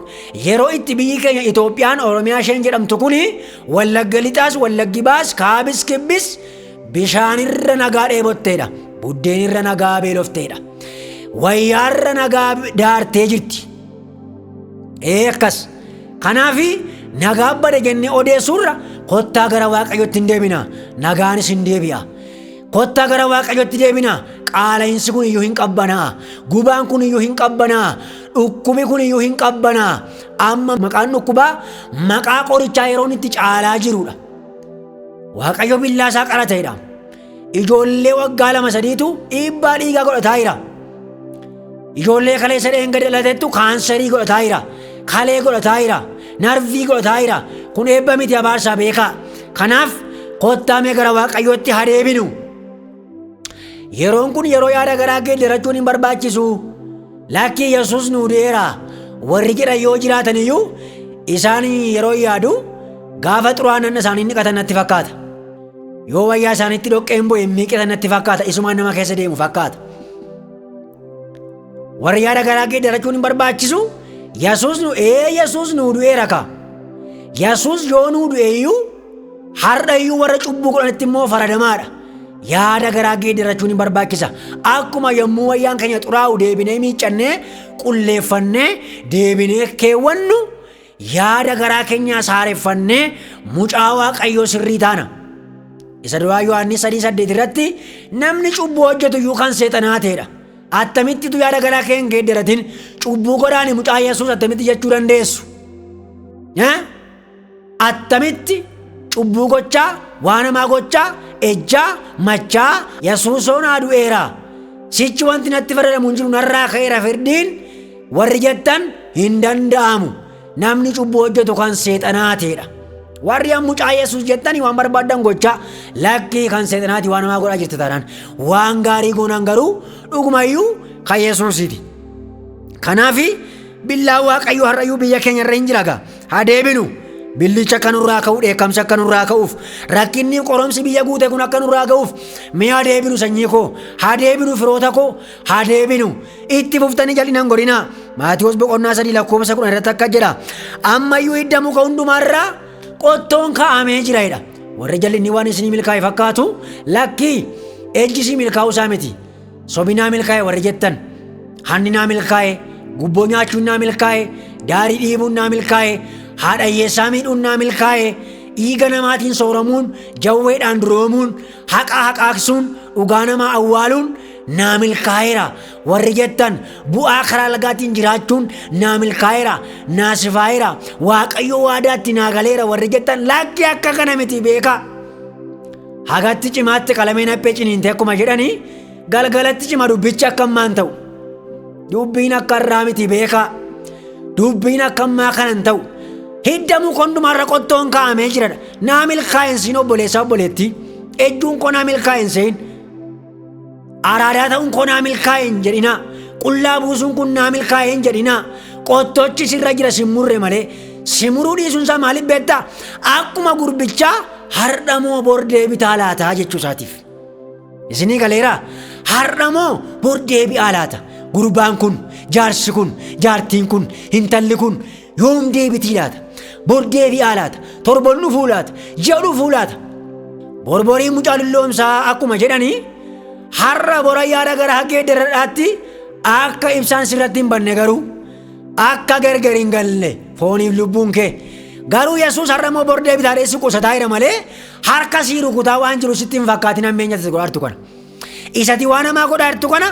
yeroo itti biyyi keenya Itoophiyaan Oromiyaa isheen jedhamtu kuni Wallagga lixaas Wallaggi baas kaabis kibbis bishaan irra nagaa dheebotteedha. Buddeen irra nagaa beelofteedha. Wayyaarra nagaa daartee jirti. Ee akkas. Kanaaf nagaa bade jennee odeessuurra kottaa gara Waaqayyotti hin deebina. Nagaanis hin deebi'a. Kottaa gara Waaqayyotti deebina. Qaala'insi kun iyyuu hin qabbanaa. Gubaan kun iyyuu hin qabbanaa. Dhukkubi kun iyyuu hin qabbanaa. Amma maqaan dhukkubaa maqaa qorichaa yeroon itti caalaa jirudha. Waaqayyo billaa isaa qara ta'edha. Ijoollee waggaa 2-3tu dhiibbaa dhiigaa godhataa jira. Ijoollee kaleessa dheenga dhalatettu kaansarii godhataa jira. Kalee godhataa jira. Narvii godhataa jira. Kun eebba miti abaarsaa beekaa. Kanaaf kottaa mee gara Waaqayyootti haa deebinu. Yeroon kun yeroo yaada garaa geeddarachuun hin barbaachisu. Lakkii Yesuus nuu du'eera. Warri jedhan yoo jiraatan iyyuu isaan yeroo yaadu gaafa xuraa'aan nanna isaanii niqatan natti fakkaata. Yoo wayyaa isaaniitti dhoqqeen bu'e miiqatan natti fakkaata. Isumaan nama keessa deemu fakkaata. Warri yaada garaa geeddarachuun hin barbaachisu. Yesuus nu ee Yesuus nuu du'eera ka. Yesuus yoo nuu du'e iyyuu har'a iyyuu warra cubbuu godhanitti immoo faradamaadha. Yaada garaa geeddarachuun hin barbaachisa. Akkuma yommuu wayyaan keenya xuraa'u deebinee miiccannee qulleeffannee deebinee keewwannu yaada garaa keenyaa saareffannee mucaa Waaqayyoo sirrii taana. Isa duraa Yohaannis 3:8 irratti namni cubbuu hojjetu iyyuu kan seexanaa ta'edha. Attamittitu yaada garaa kee hin geeddaratin cubbuu godhaani mucaa Yesuus attamitti jechuu dandeessu? Attamitti cubbuu gochaa, waan hamaa gochaa, ejjaa, machaa, Yesuusoo naa du'eera. Sichi wanti natti faradamu hin jiru, narraa ka'eera firdiin warri jettan hin danda'amu. Namni cubbuu hojjetu kan seexanaateedha. Warri mucaa Yesuus jettanii waan barbaaddan gochaa, lakkii kan seexanaati waan namaa godhaa jirti taanaan. Waan gaarii goonan garuu dhugumayyuu kan Yesuusiiti. Kanaafi billaa Waaqayyoo har'ayyuu biyya keenya irra hin jira gaa. Haa deebinu. Billicha akka nurraa ka'u, dheekkamsa akka nurraa ka'uuf, rakkinni qoromsi biyya guute kun akka nurraa ka'uuf, mee haa deebinu sanyii koo, haa deebinu firoota koo, haa deebinu. Itti fuftanii jal'inan godhinaa. Maatiyoos boqonnaa 3 lakkoofsa 10 irratti akka jedha. Ammayyuu hidda muka hundumaarraa qottoon kaa'amee jira jedha. Warri jal'inni waan isinii milkaa'e fakkaatu, lakkii ejji isii milkaa'uu isaa miti. Sobinaa milkaa'e warri jettan, hanni naa milkaa'e, gubboo nyaachuun naa milkaa'e, daarii dhiibuun naa milkaa'e, haadha hiyyeessaa miidhuun naa milkaa'e, dhiiga namaatiin sooramuun, jawweedhaan duroomuun, haqa haqaaqsuun, dhugaa namaa awwaaluun naa milkaa'eera warri jettan, bu'aa karaa lagaatiin jiraachuun naa milkaa'eera, naa sifaa'eera, Waaqayyo waadaatti naa galeera warri jettan, lakki akka kana miti beekaa. Hagatti cimaatti qalameen haphee ciniinte akkuma jedhanii, galgalatti cima dubbichi akka ammaan ta'u. Dubbiin akka irraa miti beekaa. Dubbiin akka ammaa kana hin ta'u. Hidda muka hundumaarra qottoon kaa'amee jiradha. Naa milkaa'een siin obboleessaa obboleettii. Ejjuun koo naa milkaa'een seen. Araadaa ta'uun koo naa milkaa'een jedhinaa. Qullaa buusuun kun naa milkaa'een jedhinaa. Qottochi sirra jira sin murre malee. Si muruu dhiisuun isaa maaliif beektaa? Akkuma gurbichaa har'a moo bor deebitaa laataa jechuu isaatiif. Isinii galeeraa? Har'a moo bor deebi'aa laata? Gurbaan kun, jaarsi kun, jaartiin kun, intalli kun yoom deebitii laata? Bor deebi'aa laata? Torban dhufuu laata? Ji'a dhufuu laata? Borborii mucaa lulloomsaa akkuma jedhanii, har'a bora yaada gara haggee darradhaatti akka ibsaan sirratti hin banne, garuu akka gargar hin galle fooniif lubbuun kee. Garuu Yesuus har'a moo bor deebitaa dheessi qusataa jira malee harka sii rukutaa waan jiru sitti hin fakkaatin hammeenya itti godhaartu kana. Isati waan hamaa godhaartu kana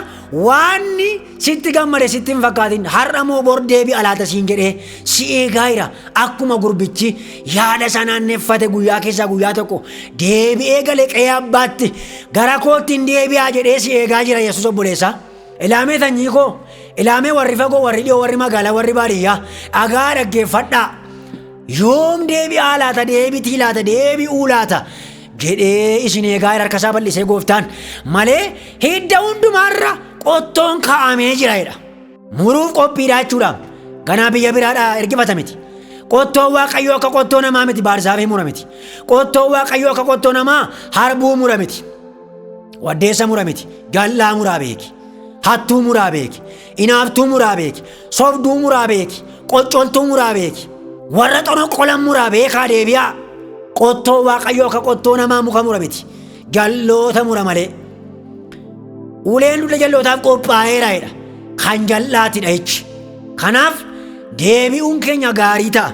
waanni sitti gammade sitti hin fakkaatin, har'a moo bor deebi'a laata siin jedhee si eegaa jira. Akkuma gurbichi yaada isaa naanneffate guyyaa keessaa guyyaa tokko deebi'ee gale qe'ee abbaatti gara kootti hin deebi'aa jedhee si eegaa jira Yesuus obboleessaa. Ilaamee sanyii koo, ilaamee warri fagoo, warri dhiyoo, warri magaalaa, warri baadiyyaa, dhagaa dhaggeeffadhaa. Yoom deebi'aa laata, deebitii laata, deebi'uu laata jedhee isin eegaa jira harka isaa bal'isee gooftaan malee, hidda hundumaarra qottoon kaa'amee jira jedha. Muruuf qophiidha jechuudha. Ganaa biyya biraadhaa ergifata miti. Qottoon Waaqayyoo akka qottoo namaa miti, baarsaafii mura miti. Qottoon Waaqayyoo akka qottoo namaa harbuu mura miti. Waddeessa mura miti. Jal'aa muraa beeki. Hattuu muraa beeki. Inaaftuu muraa beeki. Sobduu muraa beeki. Qoccoltuu muraa beeki. Warra xonoqqolan muraa beekaa deebi'aa. Qottoo Waaqayyoo akka qottoo namaa muka mura miti. Jalloota mura malee. Uleen dugda jallootaaf qophaa'eera jedha. Kan jal'aatidha jechi. Kanaaf deebi'uun keenya gaarii ta'a.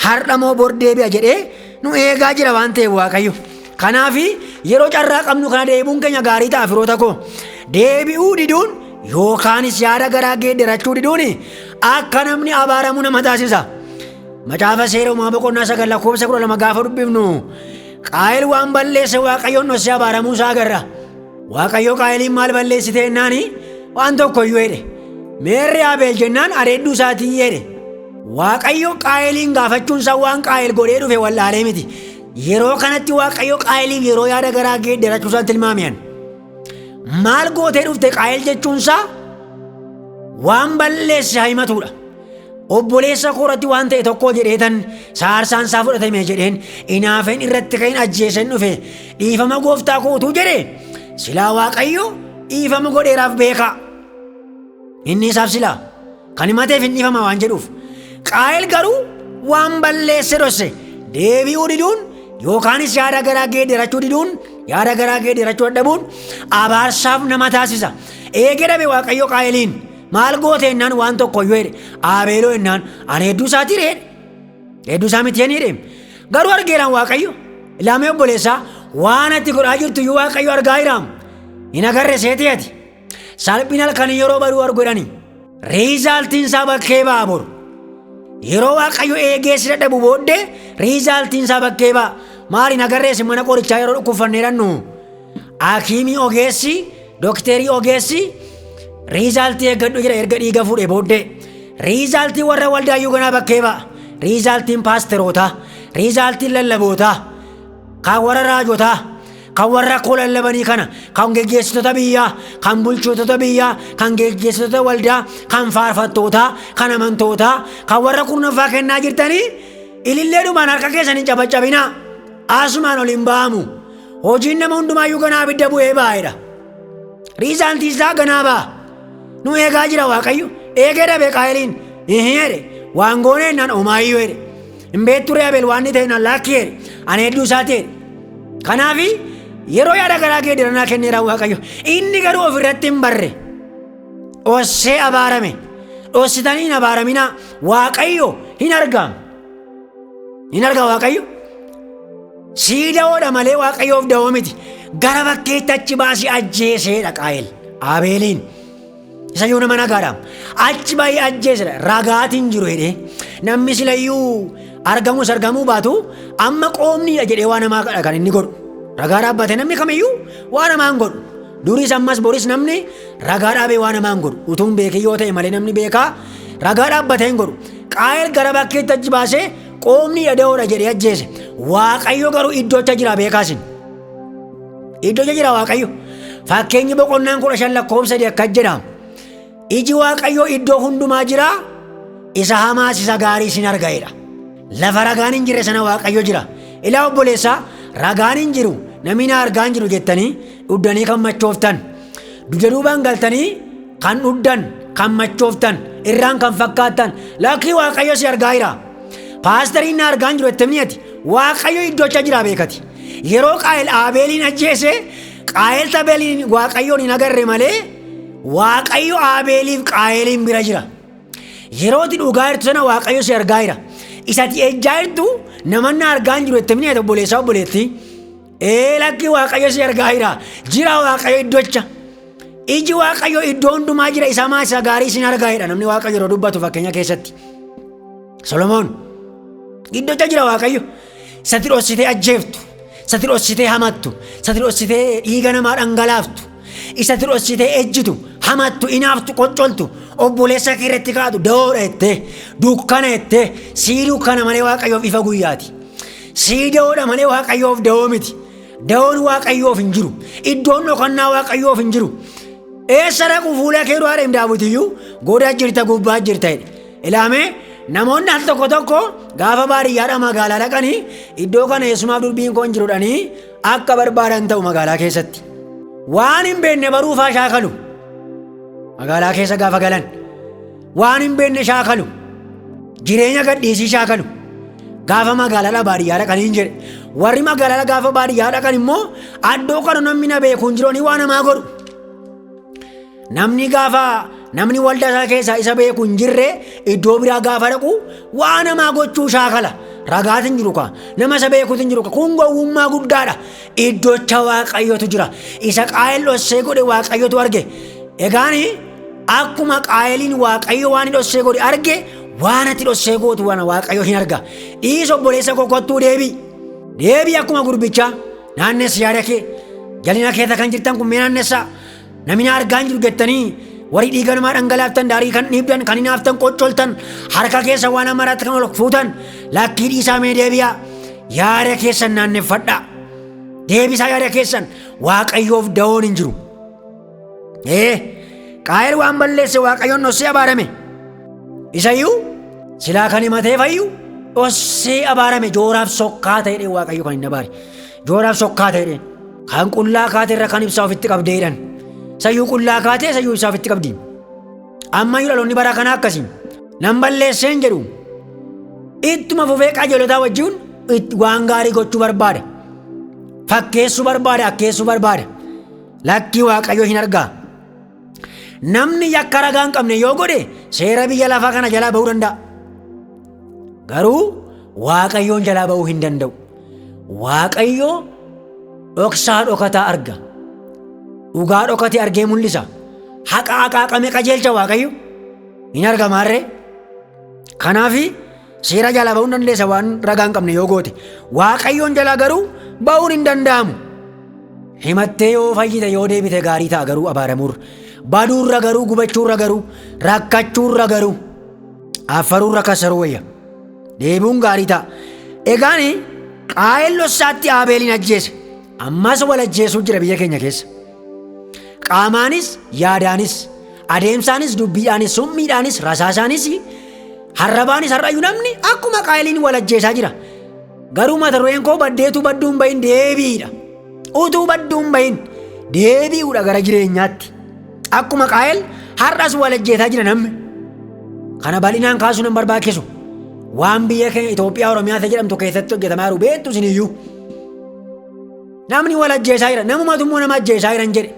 Har'a moo bor deebi'a jedhee nu eegaa jira waan ta'eef Waaqayyo. Kanaaf yeroo carraa qabnu kana deebi'uun keenya gaarii ta'a firoota koo. Deebi'uu diduun yookaanis yaada garaa geeddarachuu diduun akka namni abaaramu nama taasisa. Macaafa Seera Uumamaa boqonnaa 9 lakkoofsa 12 gaafa dubbifnu Qaayel waan balleesse Waaqayyoon dhossee abaaramuu isaa agarra. Waaqayyo Qaayeliin maal balleessite jennaan waan tokko iyyuu jedhe. Meerri Abeel jennaan areedduu isaatii jedhe. Waaqayyo Qaayeliin gaafachuun isaa waan Qaayel godhee dhufe wallaalee miti. Yeroo kanatti Waaqayyo Qaayeliif yeroo yaada garaa geeddarachuu isaan tilmaamiyan. Maal gootee dhufte Qaayel jechuun isaa waan balleesse haa himatudha. Obboleessa koo irratti waan ta'e tokko jedheetan saarsaan isaa fudhatame jedheen inaafeen irratti ka'in ajjeesen dhufe, dhiifama gooftaa koo utuu jedhe silaa Waaqayyo dhiifama godheeraaf beekaa. Inni isaaf silaa kan himateef hin dhiifama waan jedhuuf. Qaayel garuu waan balleesse dhosse. Deebi'uu diduun yookaanis yaada garaa geeddarachuu diduun, yaada garaa geeddarachuu dadhabuun abaarsaaf nama taasisa. Eegee dhabe Waaqayyo Qaayeliin maal goote jennaan waan tokko iyyuu jedhe. Abeeloo jennaan ani hedduu isaatii jedhe. Hedduu isaa miti jedhe. Garuu argeeraan Waaqayyo. Ilaamee obboleessaa, waan ati godhaa jirtu iyyuu Waaqayyo argaa jiraam. Hin agarre seetii ati. Salphina halkanii yeroo baruu argu jedhani. Riizaaltiin isaa bakkee ba'a boru. Yeroo Waaqayyo eegee si dadhabu booddee riizaaltiin isaa bakkee ba'a. Maal hin agarrees mana qorichaa yeroo dhukkubfanneerannu. Hakiimii ogeessi, dookterii ogeessi Resultii eeggadhu jira erga dhiiga fuudhee booddee. Resultii warra waldaayyuu ganaa bakkee ba'a. Resultiin paasterootaa, resultiin lallabootaa, kan warra raajotaa, kan warra koo lallabanii kana, kan geggeessitoota biyyaa, kan bulchitoota biyyaa, kan geggeessitoota waldaa, kan faarfattootaa, kan amantootaa, kan warra kurnaffaa kennaa jirtanii ililleedhumaan harka keessan hin cabaccabinaa. Asumaan ol hin ba'amu. Hojiin nama hundumaayyuu ganaa abidda bu'ee baa'edha. Resultii isaa ganaa ba'a. Nu eegaa jira Waaqayyo. Eegee dhabe Qaayiliin. Ihii jedhe. Waan goonee naan omaayyuu jedhe. Hin beektu ree Abeel waan inni ta'e naan laakkii jedhe. Ani hedduu isaati jedhe. Kanaafi yeroo yaada garaa kee diranaa kenneera Waaqayyo. Inni garuu ofirratti hin barre. Dhossee abaarame. Dhossitanii hin abaaraminaa. Waaqayyo hin argamu. Hin arga Waaqayyo. Sii da'oodha malee Waaqayyoof da'oo miti. Gara bakkeetti achi baasii ajjeeseedha Qaayil. Abeeliin. Isa iyyuu nama nagaadha. Achi baay'ee ajjeesedha. Ragaatiin jiru jedhee. Namni silayyuu argamus argamuu baatu amma qoomniidha jedhee waan namaa kan inni godhu. Ragaa dhaabbate namni kamiyyuu waan namaa hin godhu. Duris ammas boris namni ragaa dhaabee waan namaa hin godhu. Utuu hin beekin yoo ta'e malee namni beekaa ragaa dhaabbatee hin godhu. Qaayil gara bakkeetti achi baasee qoomniidha da'oodha jedhee ajjeese. Waaqayyo garuu iddoocha jira beekaasin. Iddoocha jira Waaqayyo. Fakkeenyi boqonnaan 15 lakkoofsa 3 akkas jedha. Iji Waaqayyoo iddoo hundumaa jira, isa hamaas isa gaariis hin arga jedha. Lafa ragaan hin jirre sana Waaqayyo jira. Ilaa obboleessaa, ragaan hin jiru, namni na argaa hin jiru jettanii dhuddanii kan machooftan. Dugda duubaan galtanii kan dhuddan, kan machooftan, irraan kan fakkaattan. Lakkii Waaqayyo si argaa jira. Paastariin na argaa hin jiru jettanii ati. Waaqayyo iddoocha jira beekati. Yeroo Qaayil Aabeeliin ajjeese, Qaayil Abeeliin Waaqayyoon hin agarre malee Waaqayyo Aabeeliif Qaayiliin bira jira. Yeroo ati dhugaa jirtu sana Waaqayyo si argaa jira. Isa ati ejjaa jirtu namanni argaa hin jiru jettanii ati obboleessaa obboleettii. Ee lakkii Waaqayyo si argaa jira. Jira Waaqayyo iddocha. Iji Waaqayyo iddoo hundumaa jira isa hamaa isa gaarii sin argaa jedha namni Waaqayyo yeroo dubbatu fakkeenya keessatti. Solomoon iddocha jira Waaqayyo. Isatti dhossitee ajjeeftu, isatti dhossitee hamattu, isatti dhossitee dhiiga namaa dhangalaaftu, isatti dhossitee ejjitu, hamattu, inaaftu, qoccoltu, obboleessa kee irratti kaatu da'oodha jettee, dukkana jettee, sii dukkana malee Waaqayyoof ifa guyyaati. Sii da'oodha malee Waaqayyoof da'oo miti. Da'oon Waaqayyoof hin jiru. Iddoon dhokannaa Waaqayyoof hin jiru. Eessa dhaqu fuula kee duraa deem daawwitiyyuu goda jirta gubbaa jirta jedhe. Ilaamee namoonni al tokko tokko gaafa baadiyyaadhaa magaalaa dhaqanii iddoo kana eessumaaf durbiin koo hin jiru dhanii akka barbaadan ta'u magaalaa keessatti. Waan hin beekne baruufaa shaakalu. Magaalaa keessa gaafa galan waan hin beekne shaakalu. Jireenya gadhiisii shaakalu. Gaafa magaalaadhaa baadiyyaa dhaqanii hin jedhe. Warri magaalaadhaa gaafa baadiyyaa dhaqan immoo addoo kana namni na beeku hin jiru waan namaa godhu. Namni gaafa namni waldaa isaa keessaa isa beeku hin jirre iddoo biraa gaafa dhaqu waa namaa gochuu shaakala. Ragaatu hin jiru kaa. Nama isa beekutu hin jiru kaa. Kun gowwummaa guddaadha. Iddocha Waaqayyotu jira. Isa Qaayel dhossee godhe Waaqayyotu arge. Egaani akkuma Qaayeliin Waaqayyo waan dhossee godhe arge waan ati dhossee gootu waan Waaqayyo hin arga. Dhiis obboleessa koo kottuu deebii. Deebii akkuma gurbichaa naannessi yaada kee. Jalina keessa kan jirtan kun mee naannessaa. Namni na argaa hin jiru jettanii warri dhiiga namaa dhangalaaftan daarii kan dhiibdan kan hinaaftan qoccoltan harka keessa waan amaraatti kan ol fuutan lakkii dhiisaa mee deebi'aa yaada keessan naanneffadhaa. Deebisaa yaada keessan Waaqayyoof da'oon hin jiru. Ee Qaayel waan balleesse Waaqayyoon dhossee abaarame. Isayyuu silaa kan himatee fayyu dhossee abaarame jooraaf sokkaa ta'e Waaqayyo kan hin abaare. Jooraaf sokkaa ta'e. Kan qullaa kaate irra kan ibsaa ofitti qabdee jedhan. Sayyuu qullaa kaatee sayyuu ibsaa ofitti qabdi. Ammayyuu dhaloonni bara kanaa akkasii. Nan balleesseen jedhu. Ittuma fufee qajeelotaa wajjin waan gaarii gochuu barbaada. Fakkeessuu barbaada, akkeessuu barbaada. Lakkii Waaqayyo hin argaa. Namni yakka ragaa hin qabne yoo godhe seera biyya lafaa kana jalaa ba'uu danda'a. Garuu Waaqayyoon jalaa ba'uu hin danda'u. Waaqayyo dhoksaa dhokataa arga. Dhugaa dhokate argee mul'isa. Haqa haqaaqame qajeelcha Waaqayyo. Hin argamaarree. Kanaaf seera jalaa ba'uu hin dandeessa waan ragaa hin qabne yoo goote. Waaqayyoon jalaa garuu ba'uun hin danda'amu. Himattee yoo fayyite yoo deebite gaarii ta'a garuu abaaramuurra. Baduurra garuu, gubachuurra garuu, rakkachuurra garuu, affaruurra kasaruu wayya. Deebi'uun gaarii ta'a. Egaan Qaayel dhoksaatti Abeelin ajjeese. Ammas wal ajjeesuu jira biyya keenya keessa. Qaamaanis, yaadaanis, adeemsaanis, dubbiidhaanis, summiidhaanis, rasaasaanis, harrabaanis har'ayyuu namni akkuma Qaayeliin wal ajjeesaa jira. Garuu mata dureen koo baddeetu badduun bahin deebiidha. Utuu badduun bahin deebi'uudha gara jireenyaatti. Akkuma Qaayel har'as wal ajjeesaa jira namni. Kana bal'inaan kaasuun hin barbaachisu. Waan biyya keenya Itoophiyaa Oromiyaa jedhamtu keessatti hojjetamaa jiru beektu isiniyyuu. Namni wal ajjeesaa jira. Namumatu immoo nama ajjeesaa jiran jedhe.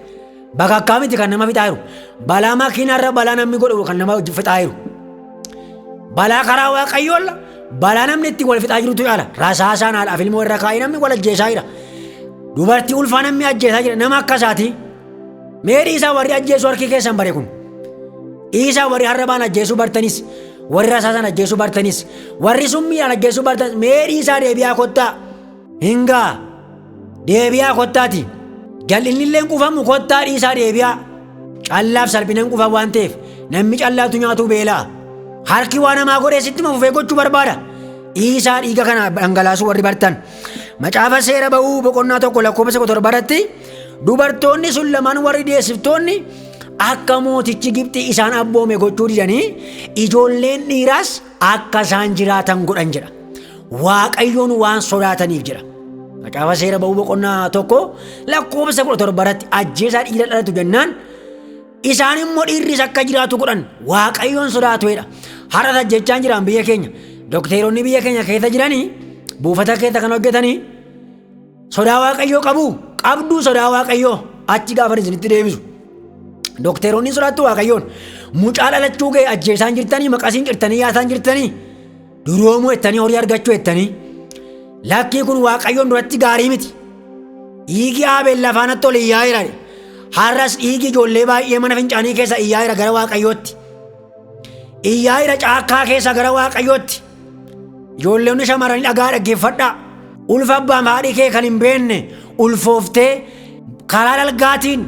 Bakakkaa miti kan nama fixaa jiru. Balaa makiinaarra balaa namni godhu kan nama fixaa jiru. Balaa karaa Waaqayyoolla balaa namni itti wal fixaa jirutu caala. Rasaasaan haadhaaf ilmoo irra kaa'ee namni wal ajjeesaa jira. Dubartii ulfaa namni ajjeesaa jira. Nama akka isaati. Mee dhiisaa warri ajjeesuu harki keessan bare kun. Dhiisaa warri harrabaan ajjeesuu bartanis, warri rasaasaan ajjeesuu bartanis, warri summiidhaan ajjeesuu bartanis, mee dhiisaa deebi'aa kottaa. Hingaa deebi'aa kottaati. Jal'inni illee quufamu kottaa dhiisaa deebi'aa. Callaaf salphina hin quufan waan ta'eef namni callaatu nyaatu beelaa. Harki waa namaa godhee sitti fufee gochuu barbaada. Dhiisaa dhiiga kana dhangalaasuu warri bartan. Macaafa seera ba'uu boqonnaa 1 lakkoofsa 17 irratti dubartoonni sun lamaan warri deessiftoonni akka mootichi Gibxii isaan abboome gochuu didanii ijoolleen dhiiraas akka isaan jiraatan godhan jedha. Waaqayyoon waan sodaataniif jedha. Macaafa seera ba'uu boqonnaa 1 lakkoofsa 17 irratti ajjeesaa dhiira dhalatu jennaan isaan immoo dhiirris akka jiraatu godhan Waaqayyoon sodaatu jedha. Har'as ajjechaan jiraan biyya keenya. Dokteeronni biyya keenya keessa jiranii buufata keessa kan hojjetanii sodaa Waaqayyoo qabu. Qabduu sodaa Waaqayyoo achi gaafa isinitti deebisu. Dokteeronni sodaattu Waaqayyoon. Mucaa dhalachuu ga'e ajjeesaan jirtanii, maqasiin cirtanii yaasaan jirtanii, duroomuu jettanii horii argachuu jettanii. Lakkii kun Waaqayyoon duratti gaarii miti. Dhiigi Abeel lafaanatti ol iyyaa jira. Har'as dhiigi ijoollee baay'ee mana fincaanii keessa iyyaa jira gara Waaqayyootti. Iyyaa jira caakkaa keessa gara Waaqayyootti. Ijoolleen shamarranii dhagaa dhaggeeffadhaa. Ulfa abbaan haadhi kee kan hin beekne ulfooftee karaa dalgaatiin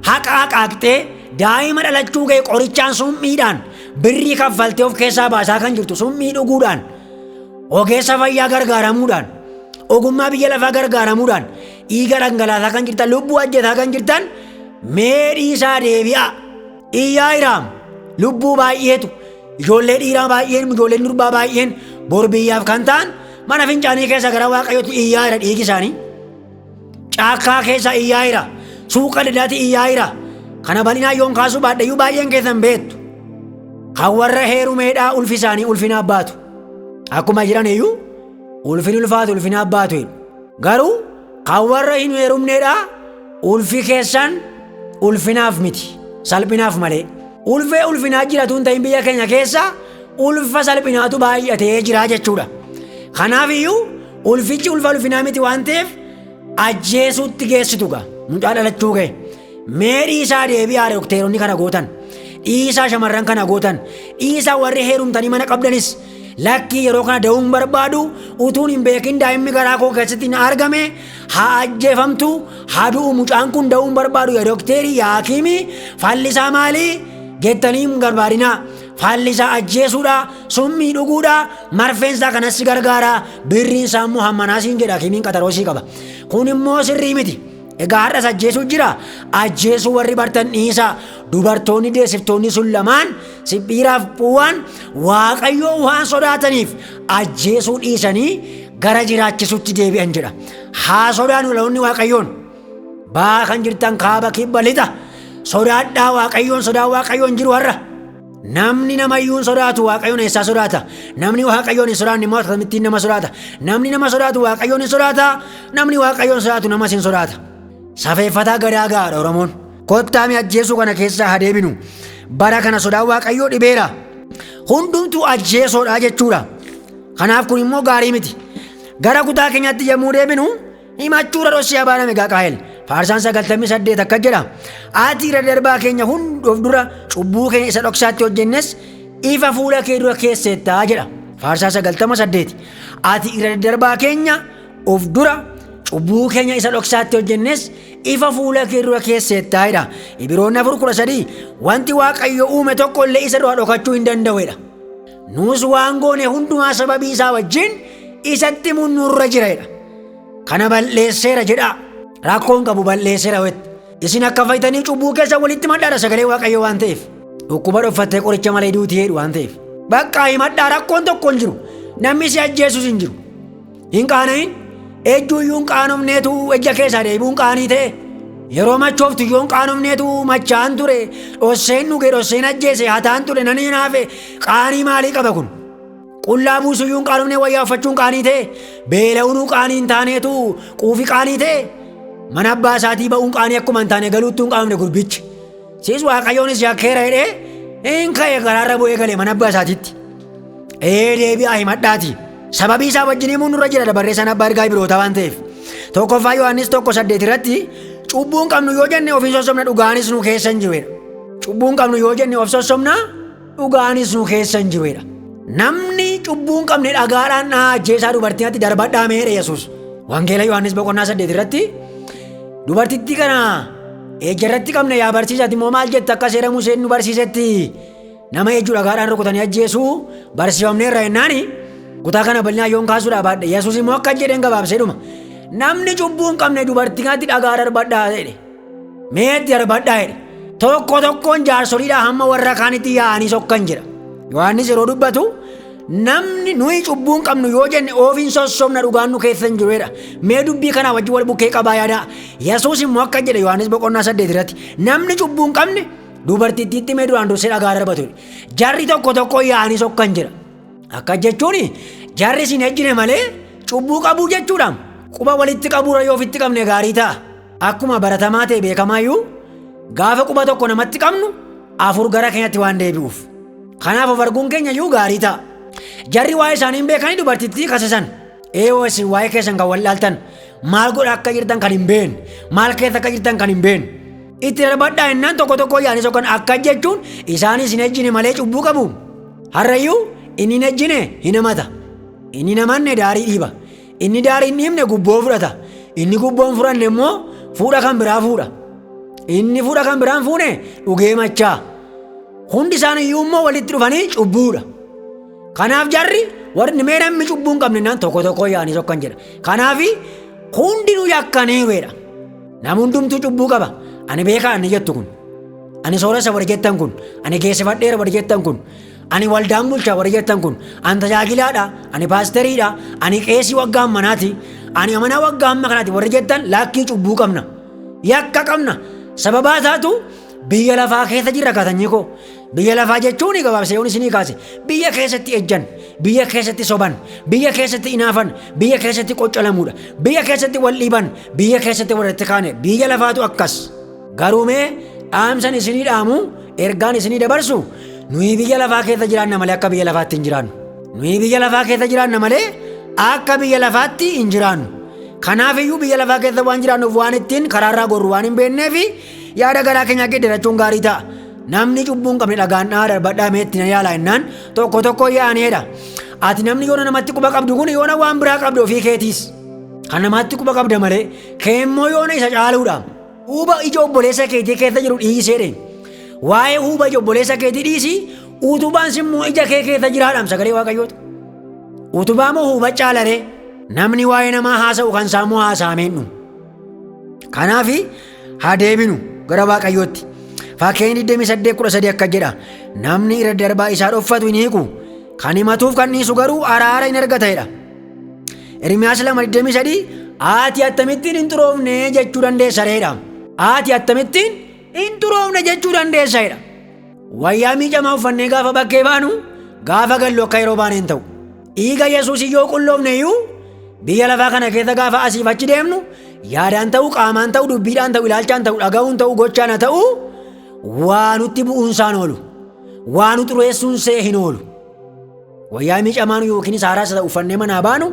haqa haqaaqxee daa'ima dhalachuu ga'e qorichaan summiidhaan birrii kaffaltee of keessaa baasaa kan jirtu summii dhuguudhaan ogeessa fayyaa gargaaramuudhaan ogummaa biyya lafaa gargaaramuudhaan dhiiga dhangalaasaa kan jirtan lubbuu ajjeesaa kan jirtan mee dhiisaa deebi'aa. Iyyaa iraam lubbuu baay'eetu ijoollee dhiiraa baay'een ijoolleen durbaa baay'een bor biyyaaf kan ta'an mana fincaanii keessa gara Waaqayyootti iyyaa jira dhiigi isaanii. Caakkaa keessa iyyaa jira. Suuqa dadaatti iyyaa jira. Kana bal'inaan yoon kaasuu baadhayyuu baay'een keessan beektu. Kan warra heerumeedhaa ulfi isaanii ulfinaaf baatu. Akkuma jiran iyyuu ulfin ulfaatu ulfinaaf baatu. Garuu kan warra hin heerumneedhaa ulfi keessan ulfinaaf miti. Salphinaaf malee. Ulfee ulfinaa jiratu hin ta'in biyya keenya keessa ulfa salphinaatu baay'atee jira jechuudha. Kanaaf iyyuu ulfichi ulfa ulfinaa miti waan ta'eef ajjeesuutti geessitu gaa. Mucaa dhalachuu ga'e. Mee dhiisaa deebi'aa dokteeronni kana gootan. Dhiisaa shamarran kana gootan. Dhiisaa warri heerumtanii mana qabdanis. Lakkii yeroo kana da'uun barbaadu utuun hin beekin daa'imni garaa koo keessatti na argame haa ajjeefamtu haa du'u mucaan kun da'uun barbaadu yaa dokteerii yaa hakiimii fallisaa maalii jettanii hin barbaadinaa. Fallisaa ajjeesuudha, summii dhuguudha, marfeensaa kanas si gargaara, birriin isaa immoo hammanaa siin jedha hakiimiin qaxaroo sii qaba. Kun immoo sirrii miti. Egaa har'as ajjeesuu jira. Ajjeesuu warri bartan dhiisaa. Dubartoonni deessiftoonni sun lamaan Siphiiraaf Phuwaan Waaqayyoo waan sodaataniif ajjeesuu dhiisanii gara jiraachisuutti deebi'an jedha. Haa sodaannu dhaloonni Waaqayyoon. Baa kan jirtan kaaba kibba lixa. Sodaadhaa Waaqayyoon sodaa Waaqayyoon jiru har'a. Namni namayyuu hin sodaatu Waaqayyoon eessaa sodaata? Namni Waaqayyoon hin sodaanne immoo akkamittiin nama sodaata? Namni nama sodaatu Waaqayyoon hin sodaata. Namni Waaqayyoon sodaatu namas hin sodaata. Safeeffataa gadaa gahaadha Oromoon. Kottaa mi ajjeesuu kana keessaa haa deebinu. Bara kana sodaan Waaqayyoo dhibeera. Hundumtuu ajjeesoodha jechuudha. Kanaaf kun immoo gaarii miti. Gara kutaa keenyaatti yommuu deebinu himachuudha dhossee abaarame egaa Qaayel. Faarsaan 98 akka jedha. Ati irra darbaa keenya hunda of dura cubbuu keenya isa dhoksaatti hojjennes ifa fuula kee dura keesseettaa jedha. Faarsaa 98. Ati irra darbaa keenya of dura Cubbuu keenya isa dhoksaatti hojjennes ifa fuula kee dura keesseettaa jedha. Ibiroonni 4:13 wanti Waaqayyo uume tokko illee isa dura dhokachuu hin danda'u. Nus waan goone hundumaa sababii isaa wajjin isatti nurra jira jedha. Kana balleesseera jedha. Rakkoon qabu balleesseera wet. Isin akka fayyitanii cubbuu keessa walitti madhaadha sagalee Waaqayyo waan ta'eef. Dhukkuba dhoffattee qoricha malee duutii jedhu waan ta'eef. Bakka himadhaa rakkoon tokko hin jiru. Namni si ajjeesus hin jiru. Hin qaana'in. Ejjuuyyuu hin qaanofneetu ejja keessaa deebi'uun qaanii ta'e. Yeroo machooftu iyyuu hin qaanofneetu machaan ture. Dhosseen dhuge dhosseen ajjeese hataan ture nan hinaafe qaanii maalii qaba kun? Qullaa buusuyyuu hin qaanofne wayyaa uffachuun qaanii ta'e. Beela'uunuu qaanii hin taaneetu quufi qaanii ta'e. Mana abbaa isaatii ba'uun qaanii akkuma hin taane galuuttuu hin qaanofne gurbichi. Siis Waaqayyoonis yakkeera jedhee hin ka'e karaarra bu'ee gale mana abbaa isaatiitti. Ee deebi'aa himadhaati. Sababii isaa wajjin himuun nurra jira barreessaan abbaa ergaa Ibirootaa waan ta'eef. Tokkoffaa Yohaannis 1:8 irratti cubbuun qabnu yoo jenne ofiin sossobna dhugaanis nu keessa hin jiru. Cubbuun qabnu yoo jenne of sossobna dhugaanis nu keessa hin jiru. Namni cubbuun qabne dhagaadhaan dhahaa ajjeesaa dubartiinatti darbadhaa meedha Yesuus. Wangeela Yohaannis boqonnaa 8 irratti dubartittii kana ejja irratti qabne yaa barsiisati immoo maal jetta akka seera Museen nu barsiisetti nama ejju dhagaadhaan rukutanii ajjeesuu barsiifamneerra jennaani kutaa kana bal'inaa yoon kaasuudhaa baadhe Yesuus immoo akka jedheen gabaabsee dhuma. Namni cubbuu hin qabne dubartii kanatti dhagaa darbadhaa jedhe. Meetti darbadhaa jedhe. Tokko tokkoon jaarsoliidhaa hamma warra kaanitti yaa'anii sokkan jedha. Yohaannis yeroo dubbatu namni nuyi cubbuu hin qabnu yoo jenne ofiin sossobna dhugaan nu keessa hin jiru jedha. Mee dubbii kanaa wajjin wal bukkee qabaa yaada. Yesuus immoo akka jedhe Yohaannis boqonnaa 8 irratti namni cubbuu hin qabne dubartittiitti mee duraan dursee dhagaa darbatu. Jarri tokko tokko yaa'anii sokkan jedha. Akka jechuun jarri isin ejjine malee cubbuu qabuu jechuudha. Quba walitti qabuurra yoo ofitti qabne gaarii ta'a. Akkuma baratamaa ta'e beekamaayyuu gaafa quba tokko namatti qabnu 4 gara keenyatti waan deebi'uuf. Kanaaf of arguun keenya iyyuu gaarii ta'a. Jarri waa'ee isaanii hin beekanii dubartittii kasasan. Eewoo isin waa'ee keessan kan wallaaltan maal godha akka jirtan kan hin beekne maal keessa akka jirtan kan hin beekne. Itti darbadhaa innaan tokko tokko yaa'anii sokkan akka jechuun isaanis hin ejjine malee cubbuu qabu. Har'ayyuu inni hin ejjine hin hamata. Inni hin hamanne daarii dhiiba. Inni daarii hin dhiibne gubboo fudhata. Inni gubboo hin fudhanne immoo fuudha kan biraa fuudha. Inni fuudha kan biraan fuune dhugee machaa. Hundi isaaniiyyuu immoo walitti dhufanii cubbuudha. Kanaaf jarri warri mee namni cubbuu hin qabne naan tokko tokko yaa'anii sokkan jedha. Kanaaf hundinuu yakkaniiru jedha. Namni hundumtuu cubbuu qaba. Ani beekaa ani jettu kun. Ani sooressa warri jettan kun. Ani geessifadheera warri jettan kun. Ani waldaan bulchaa warri jettan kun. Ani tajaajilaadha. Ani paasteriidha. Ani qeesii waggaa ammanaati. Ani amanaa waggaa amma kanaati warri jettan lakkii cubbuu qabna. Yakka qabna. Sababaa isaatu biyya lafaa keessa jirra kaatanyii koo. Biyya lafaa jechuun gabaabsee yoon isinii kaase biyya keessatti ejjan, biyya keessatti soban, biyya keessatti inaafan, biyya keessatti qoccolamuudha, biyya keessatti wal dhiiban, biyya keessatti walitti kaane, biyya lafaatu akkas. Garuu mee dhaamsan isinii dhaamu, ergaan isinii dabarsu, nuyi biyya lafaa keessa jiraanna malee akka biyya lafaatti hin jiraannu. Nuyi biyya lafaa keessa jiraanna malee akka biyya lafaatti hin jiraannu. Kanaaf iyyuu biyya lafaa keessa waan jiraannuuf waan ittiin karaarraa gorru waan hin beekneef yaada garaa keenyaa geeddarachuun gaarii ta'a. Namni cubbuu hin qabne dhagaan dhahaa darbadhaa meetti na yaalaa jennaan tokko tokko yaa'aniidha. Ati namni yoona namatti quba qabdu kun yoona waan biraa qabdu ofii keetiis. Kan namaatti quba qabda malee keemmoo yoona isa caaluudha. Huuba ija obboleessa keetii keessa jiru dhiiseedhe. Waa'ee huuba ija obboleessa keetii dhiisii utubaan simmoo ija kee keessa jiraadhaam sagalee Waaqayyoota. Utubaa moo huuba caalaree namni waa'ee namaa haasa'u kan saamuu haasa'ameen dhumu. Kanaaf haa deebinu gara Waaqayyootti. Fakkeenya 28:13 akka jedha. Namni irra darbaa isaa dhoffatu hin hiiku. Kan himatuuf kan dhiisu garuu araara hin argata jedha. Ermiyaas 2:23 ati akkamittiin hin xuroofne jechuu dandeessa reedha. Ati akkamittiin hin xuroofne jechuu dandeessa jedha. Wayyaa miicamaa uffannee gaafa bakkee baanu gaafa gallu akka yeroo baane hin ta'u. Dhiiga Yesuus yoo qulloofne iyyuu biyya lafaa kana keessa gaafa asiif achi deemnu yaadaan ta'u, qaamaan ta'u, dubbiidhaan ta'u, ilaalchaan ta'u, dhaga'uun ta'u, gochaan haa ta'u waa nutti bu'uunsaan oolu. Waa nu xureessuun see hin oolu. Wayyaa miicamaan yookiin haaraas ta'u uffannee manaa baanu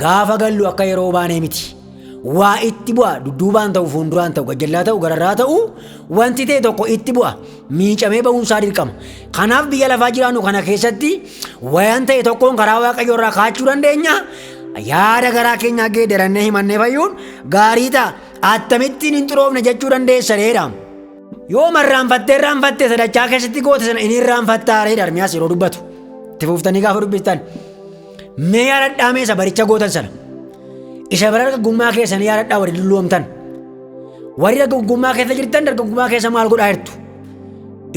gaafa gallu akka yeroo baanee miti. Waa itti bu'a dudduubaan ta'u fuulduraan ta'u gajjallaa ta'u gararraa ta'u wanti ta'e tokko itti bu'a miicamee ba'uunsaa dirqama. Kanaaf biyya lafaa jiraannu kana keessatti wayaan ta'e tokkoon karaa Waaqayyoo irraa kaachuu dandeenya. Yaada garaa keenyaa geeddarannee himannee fayyuun gaarii ta'a. Akkamittiin hin xuroofne jechuu dandeessaneedha. Yoo marraanfattee irraanfattee sadachaa keessatti goote sana inni irraanfattaareedha Ermiyaas yeroo dubbatu. Itti fuuftanii gaafa dubbistan. Mee yaadadhaa mee isa baricha gootan sana. Isa bara dargaggummaa keessanii yaadadhaa warri dulloomtan. Warri dargaggummaa keessa jirtan dargaggummaa keessa maal godhaa jirtu?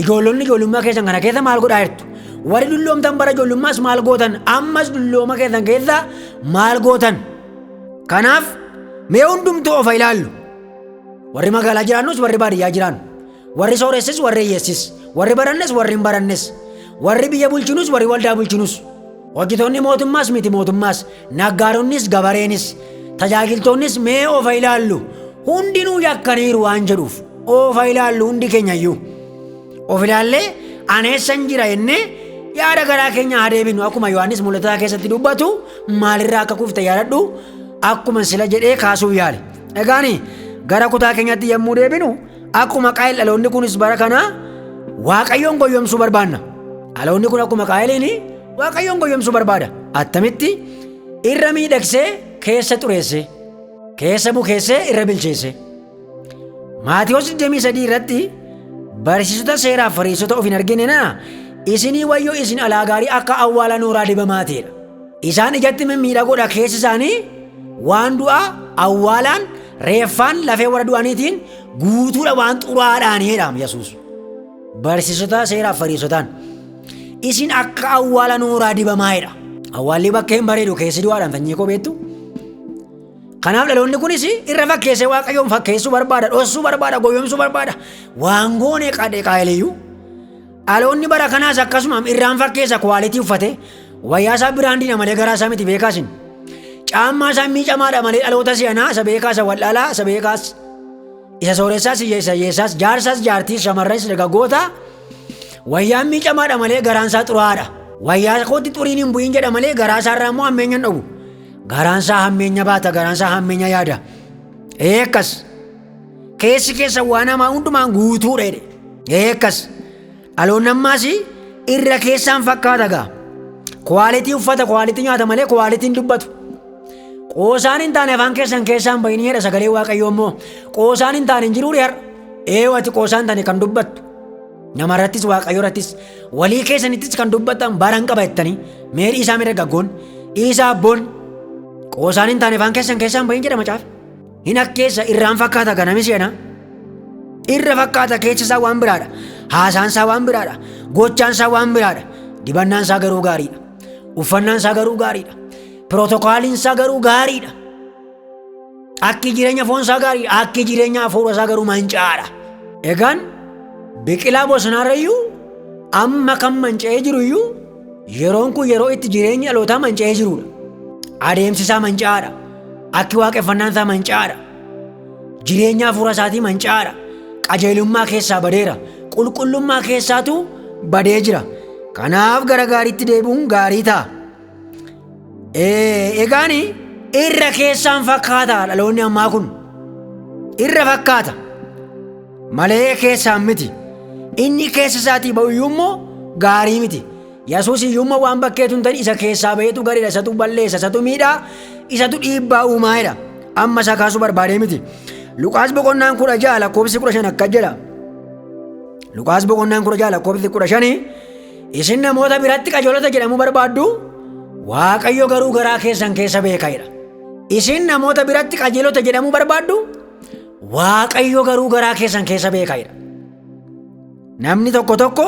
Ijoollonni ijoollummaa keessan kana keessa maal godhaa jirtu? Warri dulloomtan bara ijoollummaas maal gootan? Ammas dullooma keessan keessa maal gootan? Kanaaf mee hundumtuu of ilaallu. Warri magaalaa jiraannus warri baadiyyaa jiraannu. Warri sooressis warri hiyyeessis. Warri barannes warri hin barannes. Warri biyya bulchinus warri waldaa bulchinus. Hojjetoonni mootummaas miti mootummaas. Naggaaronnis gabareenis. Tajaajiltoonnis mee of ilaallu. Hundinuu yakkaniiru waan jedhuuf. Of ilaallu hundi keenya iyyuu. Of ilaallee aneessan jira jennee yaada garaa keenya haa deebinu. Akkuma Yohaannis mul'ataa keessatti dubbatu maalirraa akka kufte yaadadhu akkuma sila jedhee kaasuuf yaale. Egaani gara kutaa keenyatti yommuu deebinu akkuma Qaayil dhaloonni kunis bara kana Waaqayyoon goyyomsuu barbaanna. Dhaloonni kun akkuma Qaayiliin Waaqayyoon goyyomsuu barbaada. Attamitti irra miidhagsee keessa xureesse, keessa bukeessee irra bilcheesse. Maatiyos 23 irratti barsiisota seeraaf fariisota of hin argine nana isinii wayyoo isin alaa gaarii akka awwaala nooraa dibamaa ta'edha. Isaan ijatti mimmiidhagoodha keessi isaanii waan du'aa awwaalaan reeffaan lafee warra du'aniitiin guutuudha waan xuraadhaaniidha Yesuus. Barsiisota seeraaf fariisotaan isin akka awwaala nooraa dibamaa'edha. Awwaalli bakka hin bareedu keessi du'aadhaan sanyii koo beektu. Kanaaf dhaloonni kunis irra fakkeessee Waaqayyoon fakkeessuu barbaada, dhossuu barbaada, goyyomsuu barbaada. Waan goone qadhe qaayiliyyuu. Dhaloonni bara kanaas akkasuma irraan fakkeessa kwaalitii uffate wayyaa isaa biraandiidha malee garaa isaa miti beekaasin. Caammaa isaa miicamaadha malee dhaloota si'anaa isa beekaa isa wal'aalaa isa beekaas isa sooressaas isa hiyyeessaas jaarsaas jaartiis shamarranis dargaggoota wayyaan miicamaadha malee garaan isaa xuraadha. Wayyaa kootti xuriin hin bu'in jedha malee garaa isaa irraa immoo hammeenya hin dhowu. Garaan isaa hammeenya baata garaan isaa hammeenya yaada. Ee akkas. Keessi keessa waan hamaa hundumaan guutuudha jedhe. Ee akkas. Dhaloonni ammaas irra keessaan fakkaata gaa. Kwaalitii uffata kwaalitii nyaata malee kwaalitii hin dubbatu. Qoosaan hin taane afaan keessan keessaan bahinii jedha sagalee Waaqayyoo immoo. Qoosaan hin taane hin jiruu har'a. Ee ati qoosaan hin taane kan dubbattu. Namarrattis Waaqayyo irrattis walii keessanittis kan dubbattan baran qaba jettanii mee dhiisaa mee dargaggoon dhiisaa abboon qoosaan hin taane afaan keessan keessaan bahin jedha macaafa. Hin akkeessa irraan fakkaata ganami seenaa. Irra fakkaata keessi isaa waan biraadha. Haasaan isaa waan biraadha. Gochaan isaa waan biraadha. Dibannaan isaa garuu gaariidha. Uffannaan isaa garuu gaariidha. Pirootokaaliin isaa garuu gaariidha. Akki jireenya foon isaa gaariidha. Akki jireenya hafuura isaa garuu manca'aadha. Egaan biqilaa bosonaarra iyyuu amma kan manca'ee jiru iyyuu yeroon kun yeroo itti jireenyi dhalootaa manca'ee jirudha. Adeemsi isaa manca'aadha. Akki waaqeffannaan isaa manca'aadha. Jireenya hafuura isaatii manca'aadha. Qajeelummaa keessaa badeera. Qulqullummaa keessaatu badee jira. Kanaaf gara gaariitti deebi'uun gaarii ta'a. Egaan irra keessaan fakkaata dhaloonni ammaa kun. Irra fakkaata. Malee keessaan miti. Inni keessa isaatii ba'u iyyuu immoo gaarii miti. Yesuus iyyuu immoo waan bakkeetu hin ta'in isa keessaa ba'eetu gaariidha. Isatu balleessa, isatu miidhaa, isatu dhiibbaa uumaa jedha. Amma isa kaasuu barbaadee miti. Luqaas boqonnaan 16 lakkoofsi 15 akkas jedha. Luqaas boqonnaan 16 lakkoofsi 15 isin namoota biratti qajeelota jedhamuu barbaaddu Waaqayyo garuu garaa keessan keessa beeka jedha. Isin namoota biratti qajeelota jedhamuu barbaaddu Waaqayyo garuu garaa keessan keessa beeka jedha. Namni tokko tokko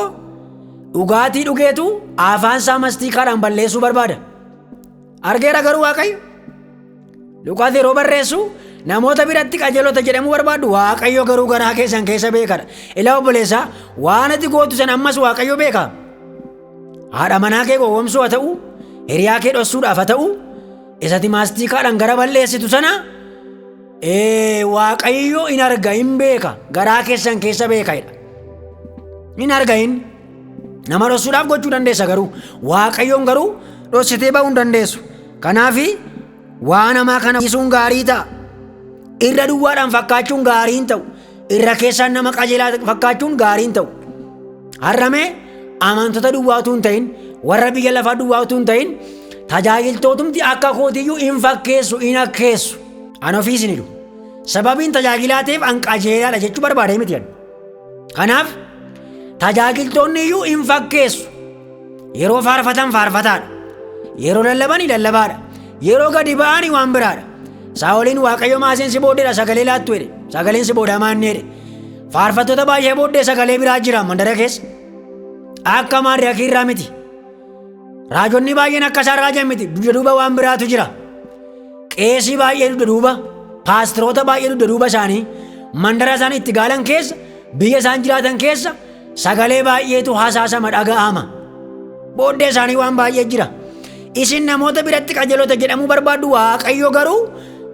dhugaatii dhugeetu afaan isaa mastiikaadhaan balleessuu barbaada. Argeera garuu Waaqayyo. Luqaas yeroo barreessu namoota biratti qajeelota jedhamuu barbaaddu Waaqayyo garuu garaa keessan keessa beekadha. Ilaa obboleessaa waan ati gootu sana ammas Waaqayyo beeka. Haadha manaa kee gowwoomsuu haa ta'u, hiriyaa kee dhossuudhaaf haa ta'u, isati maastiikaadhaan gara balleessitu sana Waaqayyo in arga hin beeka garaa keessan keessa beeka jedha. In arga inni. Nama dhossuudhaaf gochuu dandeessa garuu Waaqayyoon garuu dhossitee ba'uu hin dandeessu. Kanaaf waan hamaa kana dhiisuun gaarii ta'a. Irra duwwaadhaan fakkaachuun gaarii hin ta'u. Irra keessaan nama qajeelaa fakkaachuun gaarii hin ta'u. Har'amee amantoota duwwaa utuu hin ta'in warra biyya lafaa duwwaa utuu hin ta'in Tajaajiltootumti akka kootiyyuu hin fakkeessu, hin akkeessu. An ofiis hin jedhu. Sababiin tajaajilaa ta'eef an qajeelaadha jechuu barbaadee miti. Kanaaf tajaajiltoonni iyyuu hin fakkeessu. Yeroo faarfatan faarfataadha. Yeroo lallabani lallabaadha. Yeroo gadi ba'anii waan biraadha. Saa'oliin Waaqayyo maaseen si booddeedha sagalee laattu jedhe. Sagaleen si boodaa maanni jedhe. Faarfattoota baay'ee booddee sagalee biraa jira mandara keessa. Akka maadrakii irraa miti. Raajonni baay'een akka isaan raajan miti. Dugda duuba waan biraatu jira. Qeesii baay'ee dugda duuba, paasteroota baay'ee dugda duuba isaanii mandara isaan itti gaalan keessa, biyya isaan jiraatan keessa sagalee baay'eetu hasaasama dhaga'ama. Booddee isaanii waan baay'ee jira. Isin namoota biratti qajeelota jedhamuu barbaaddu, Waaqayyo garuu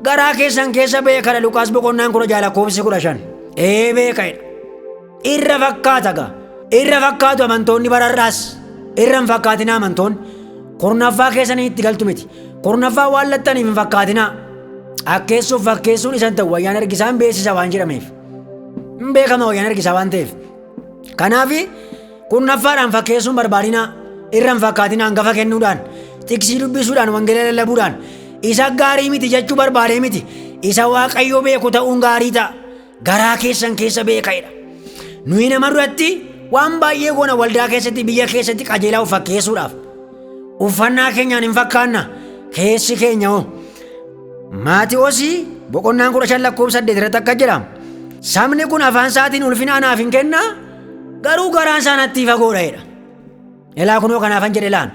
garaa keessan keessa beekadha. Luqaas boqonnaan 16 lakkoofsi 15. Ee beekadha. Irra fakkaata gaa. Irra fakkaatu amantoonni bararraas. Irra hin fakkaatinaa amantoonni. Kurnaffaa keessanii itti galtu miti. Kurnaffaa waan lattaniif hin fakkaatinaa. Akkeessuuf fakkeessuun isan ta'u wayyaan ergisaan beeksisa waan jedhameef. Hin beekama wayyaan ergisaa waan ta'eef. Kanaaf kurnaffaadhaan fakkeessuun barbaadinaa. Irra hin fakkaatinaa hangafa kennuudhaan, tiksii dubbisuudhaan, wangeela lallabuudhaan. Isa gaarii miti jechuu barbaadee miti. Isa Waaqayyo beeku ta'uun gaarii ta'a. Garaa keessan keessa beeka'edha. Nuyi nama duratti waan baay'ee goona waldaa keessatti, biyya keessatti qajeelaa of fakkeessuudhaaf. Uffannaa keenyaan hin fakkaanna. Keessi keenya hoo. Maatiyoosii boqonnaan 15 lakkoofsa 8 irratti akka jedha. Sabni kun afaan isaatiin ulfina anaaf hin kenna, garuu garaan isaa natti fagoodha jedha. Elaa kunoo kanaafan jedhe laan.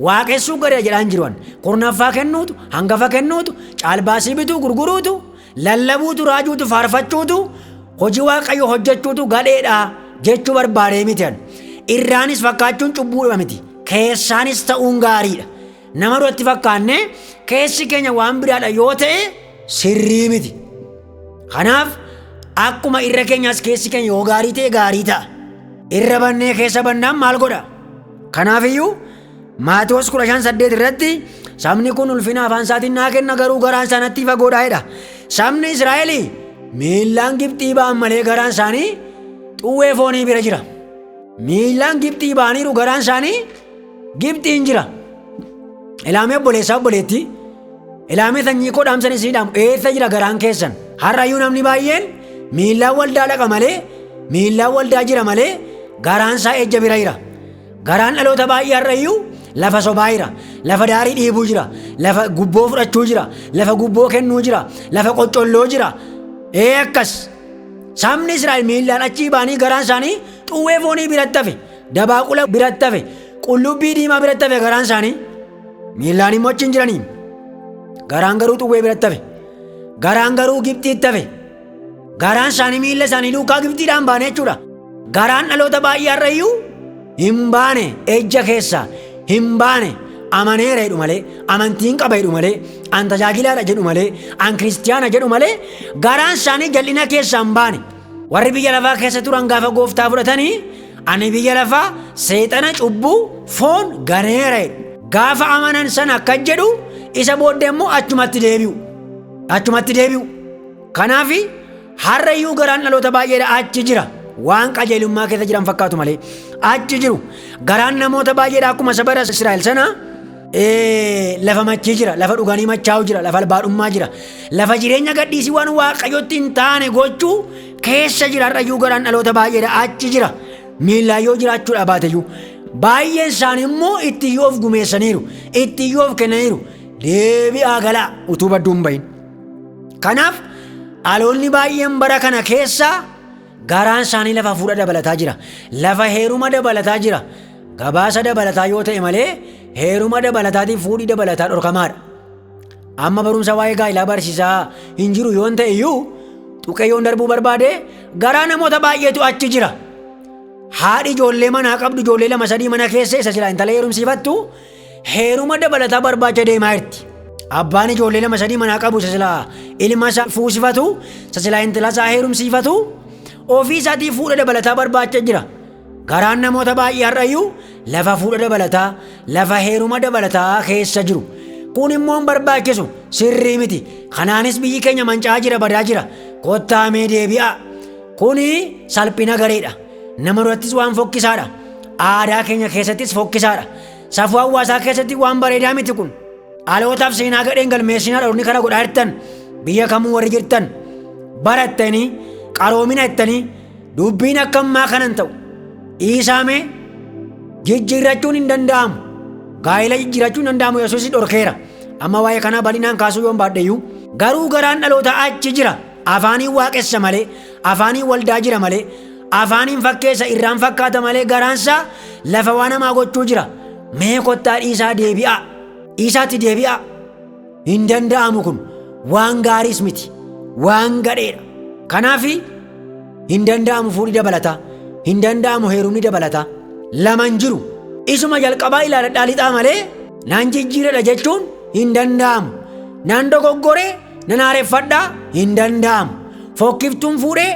Waaqessuu gareera jedhaan jiruan. Kurnaffaa kennuutu, hangafa kennuutu, caalbaasii bituu, gurguruutu, lallabuutu, raajuutu, faarfachuutu, hojii Waaqayyo hojjechuutu gadheedha jechuu barbaadee miti. Irraanis fakkaachuun cubbuudha miti. Keessaanis ta'uun gaariidha. Nama duratti fakkaannee keessi keenya waan biraadha yoo ta'e sirrii miti. Kanaaf akkuma irra keenyaas keessi keenya yoo gaarii ta'e gaarii ta'a. Irra bannee keessa bannaan maal godha? Kanaafiyyuu Maatiyoos 15:8 irratti sabni kun ulfina afaan isaatiin naa kenna garuu garaan isaa natti fagoodha jedha. Sabni Israa'el miillaan Gibxii ba'an malee garaan isaanii xuwwee foonii bira jira. Miillaan Gibxii ba'aniiru garaan isaanii Gibxiin jira. Ilaamee obboleessaa obboleettii. Ilaamee sanyii koo dhaamsan isin dhaamu eessa jira garaan keessan? Har'ayyuu namni baay'een miillaan waldaa dhaqa malee miillaan waldaa jira malee garaan isaa ejja bira jira. Garaan dhaloota baay'ee har'ayyuu lafa sobaa jira. Lafa daarii dhiibuu jira. Lafa gubboo fudhachuu jira. Lafa gubboo kennuu jira. Lafa qoccolloo jira. Ee akkas. Sabni Israa'el miillaan achii ba'anii garaan isaanii xuwwee foonii biratti hafe. Dabaaqula biratti hafe. Qullubbii diimaa biratti hafe garaan isaanii. Miillaan immoo achi hin jiranii. Garaan garuu xuwwee biratti hafe. Garaan garuu Gibxiitti hafe. Garaan isaanii miilla isaanii duukaa Gibxiidhaan baane jechuudha. Garaan dhaloota baay'ee har'ayyuu hin baane ejja keessa hin baane amaneera jedhu malee amantiin qaba jedhu malee an tajaajilaadha jedhu malee an kiristiyaana jedhu malee garaan isaanii jal'ina keessa hin baane. Warri biyya lafaa keessa turan gaafa gooftaa fudhatanii ani biyya lafaa seexana cubbuu foon ganeera jedhu. Gaafa amanan sana akka jedhu isa booddee immoo achumatti deebi'u. Achumatti deebi'u. Kanaaf har'ayyuu garaan dhaloota baay'eedha achi jira. Waan qajeelummaa keessa jiran fakkaatu malee achi jiru. Garaan namoota baay'eedha akkuma saba Israa'el sana lafa machii jira, lafa dhuganii machaa'u jira, lafa albaadhummaa jira, lafa jireenya gadhiisii waan Waaqayyotti hin taane gochuu keessa jira. Har'ayyuu garaan dhaloota baay'eedha achi jira. Miillaan yoo jiraachuudha baateyyuu baay'een isaanii immoo itti iyyuu of gumeessaniiru, itti iyyuu of kennaniiru. Deebi'aa galaa utuu badduu hin bahin. Kanaaf dhaloonni baay'een bara kana keessa garaan isaanii lafa fuudha dabalataa jira. Lafa heeruma dabalataa jira. Gabaasa dabalataa yoo ta'e malee heeruma dabalataatiif fuudhii dabalataa dhorkamaadha. Amma barumsa waa'ee gaa'ilaa barsiisaa hin jiru yoon ta'e iyyuu tuqee yoon darbuu barbaade garaa namoota baay'eetu achi jira. Haadhi ijoollee manaa qabdu ijoollee 2 3 mana keessa isa silaa intala heerumsiifattu heeruma dabalataa barbaacha deemaa jirti. Abbaan ijoollee 2 3 manaa qabu isa silaa ilma isaa fuusifatu isa silaa intala isaa heerumsiifatu ofii isaatii fuudha dabalataa barbaacha jira. Garaan namoota baay'ee har'ayyuu lafa fuudha dabalataa, lafa heeruma dabalataa keessa jiru. Kun immoo hin barbaachisu, sirrii miti. Kanaanis biyyi keenya manca'aa jira, badaa jira. Kottaa mee deebi'aa. Kuni salphina gareedha. Nama durattis waan fokkisaadha. Aadaa keenya keessattis fokkisaadha. Safuu hawaasaa keessatti waan bareedaa miti kun. Dhalootaaf seenaa gadheen galmeessinaa dhaloonni kana godhaa jirtan biyya kamuu warri jirtan barattanii qaroomina jettanii dubbiin akka ammaa kanan ta'u. Dhiisaamee jijjiirrachuun hin danda'amu. Gaa'ela jijjiirrachuun hin danda'amu Yesuus dhorkeera. Amma waa'ee kanaa bal'inaan kaasuu yoon baadheyyuu garuu garaan dhalootaa achi jira. Afaaniin waaqessa malee, afaaniin waldaa jira malee, afaaniin fakkeessa irraan fakkaata malee garaansaa lafa waan hamaa gochuu jira. Mee kottaa dhiisaa deebi'aa. Dhiisaatti deebi'aa. Hin danda'amu kun waan gaariis miti. Waan gadheedha. Kanaaf hin danda'amu fuudhi dabalataa. Hin danda'amu heerumni dabalataa. Laman jiru. Isuma jalqabaa ilaaladhaa lixaa malee nan jijjiiradha jechuun hin danda'amu. Nan dogoggoree nan haareffadhaa hin danda'amu. Fokkiftuun fuudhee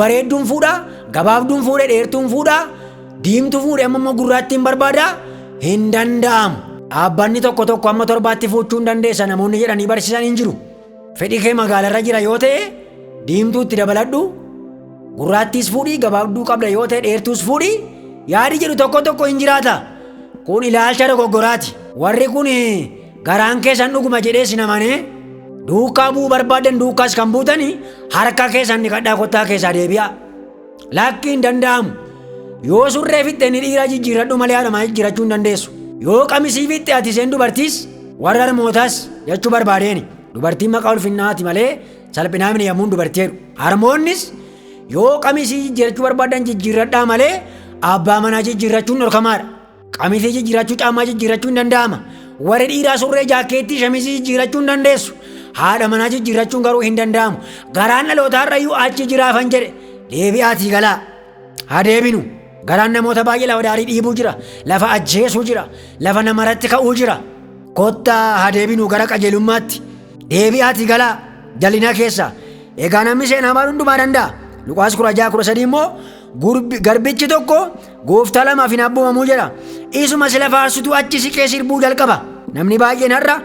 bareedduun fuudhaa gabaabduun fuudhee dheertuun fuudhaa diimtuu fuudhee amma immoo gurraattiin barbaadaa hin danda'amu. Dhaabbanni tokko tokko amma torbaatti fuuchuu hin dandeessa namoonni jedhanii barsiisan hin jiru. Fedhi kee magaalarra jira yoo ta'e diimtuu itti dabaladhu gurraattiis fuudhii gabaabduu qabda yoo ta'e dheertuus fuudhii yaadi jedhu tokko tokko hin jiraata. Kun ilaalcha dogoggoraati. Warri kun garaan keessan dhuguma jedhee si amanee duukaa bu'uu barbaadan duukaas kan buutanii harka keessan dhiqadhaa kottaa keessaa deebi'a. Lakki hin danda'amu. Yoo surree fixxe ni dhiiraa jijjiirradhu malee haadha manaa jijjiirrachuu hin dandeessu. Yoo qamisii fixxe ati isheen dubartiis warra harmootaas jechuu barbaadeeni. Dubartiin maqaa ulfinnaati malee salphinaa miti yommuun dubartii jedhu. Harmoonnis yoo qamisii jijjiirrachuu barbaadan jijjiirradhaa malee abbaa manaa jijjiirrachuun dhorkamaadha. Qamisii jijjiirrachuu caammaa jijjiirrachuu hin danda'ama. Warri dhiiraa surree jaakkeettii shamisii jijjiirrachuu hin dandeessu. Haadha manaa jijjiirrachuun garuu hin danda'amu. Garaan dhalootaa irrayyuu achi jiraafan jedhe deebi'aatii galaa. Haa deebinu. Garaan namoota baay'ee lafa daarii dhiibuu jira. Lafa ajjeesuu jira. Lafa namarratti ka'uu jira. Kottaa haa deebinu gara qajeelummaatti. Deebi'aatii galaa jal'ina keessa. Egaa namni seenaa maal hundumaa danda'a. Luqaas 16:13 immoo garbichi tokko gooftaa lamaaf hin abboomamuu jedha. Isuma sila faarsutu achi siqee sirbuu jalqaba. Namni baay'een har'a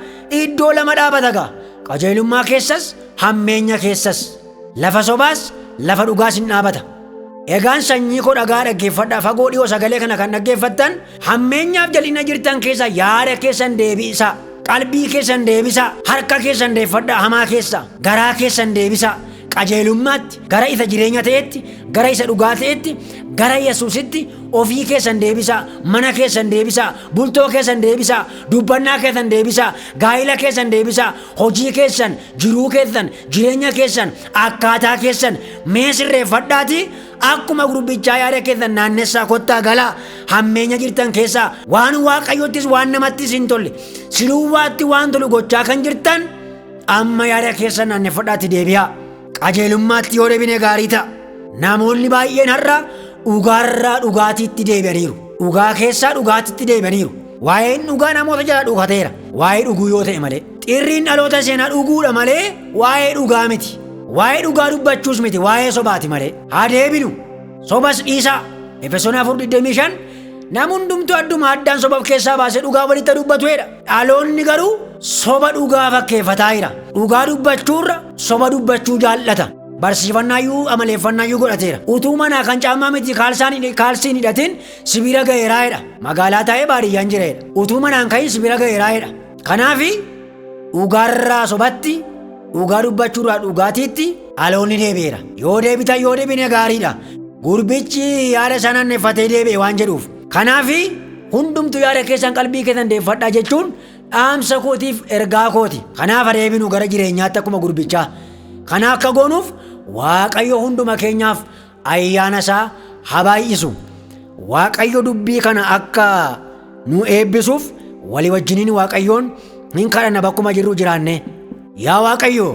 iddoo lama dhaabata gaa. Qajeelummaa keessas hammeenya keessas. Lafa sobaas lafa dhugaas hin dhaabata. Egaan sanyii koo dhagaa dhaggeeffadhaa fagoo dhiyoo sagalee kana kan dhaggeeffattan hammeenyaaf jal'ina jirtan keessa yaada keessan deebisaa. Qalbii keessan deebisaa. Harka keessan deeffadhaa hamaa keessa. Garaa keessan deebisaa. Qajeelummaatti gara isa jireenya ta'etti gara isa dhugaa ta'etti gara Yesuusitti ofii keessan deebisaa. Mana keessan deebisaa. Bultoo keessan deebisaa. Dubbannaa keessan deebisaa. Gaa'ila keessan deebisaa. Hojii keessan, jiruu keessan, jireenya keessan, akkaataa keessan mee sirreeffadhaati akkuma gurbichaa yaada keessan naannessaa kottaa galaa hammeenya jirtan keessaa waan waaqayyottis waan namattis hin tolle siluwaatti waan tolu gochaa kan jirtan amma yaada keessan naanneffadhaatti deebi'aa. Qajeelummaatti yoo deebine gaarii ta'a. Namoonni baay'een har'a dhugaarraa dhugaatiitti deebi'aniiru. Dhugaa keessaa dhugaatiitti deebi'aniiru. Waa'een dhugaa namoota jala dhukateera. Waa'ee dhuguu yoo ta'e malee. Xirriin dhaloota seenaa dhuguudha malee waa'ee dhugaa miti. Waa'ee dhugaa dubbachuus miti waa'ee sobaati malee. Haa deebinu. Sobas dhiisaa. Efesoon 4:25 nam hundumtuu adduma addaan soba of keessaa baasee dhugaa walitti dubbatu jedha. Dhaloonni garuu soba dhugaa fakkeeffataa jira. Dhugaa dubbachuurra soba dubbachuu jaallata. Barsiifannaayyuu amaleeffannaayyuu godhateera. Utuu manaa kan caammaa miti kaalsiin hidhatin sibiila ga'eeraa jedha. Magaalaa taa'ee baadiyyaan jira jedha. Utuu manaan ka'in sibiila ga'eeraa jedha. Kanaafi dhugaarraa sobatti dhugaa dubbachuurraa dhugaatiitti dhaloonni deebi'eera. Yoo deebitan yoo deebine gaariidha. Gurbichi yaada isaa naanneeffatee deebi'e waan jedhuuf. Kanaafi hundumtuu yaada keessan qalbii keessan deeffadhaa jechuun dhaamsa kootiif ergaa kooti. Kanaaf adeeminu gara jireenyaatti akkuma gurbichaa. Kana akka goonuuf Waaqayyo hunduma keenyaaf ayyaana isaa haa baay'isu. Waaqayyo dubbii kana akka nu eebbisuuf walii wajjiniin Waaqayyoon hin kadhanna bakkuma jirru jiraanne. Yaa Waaqayyo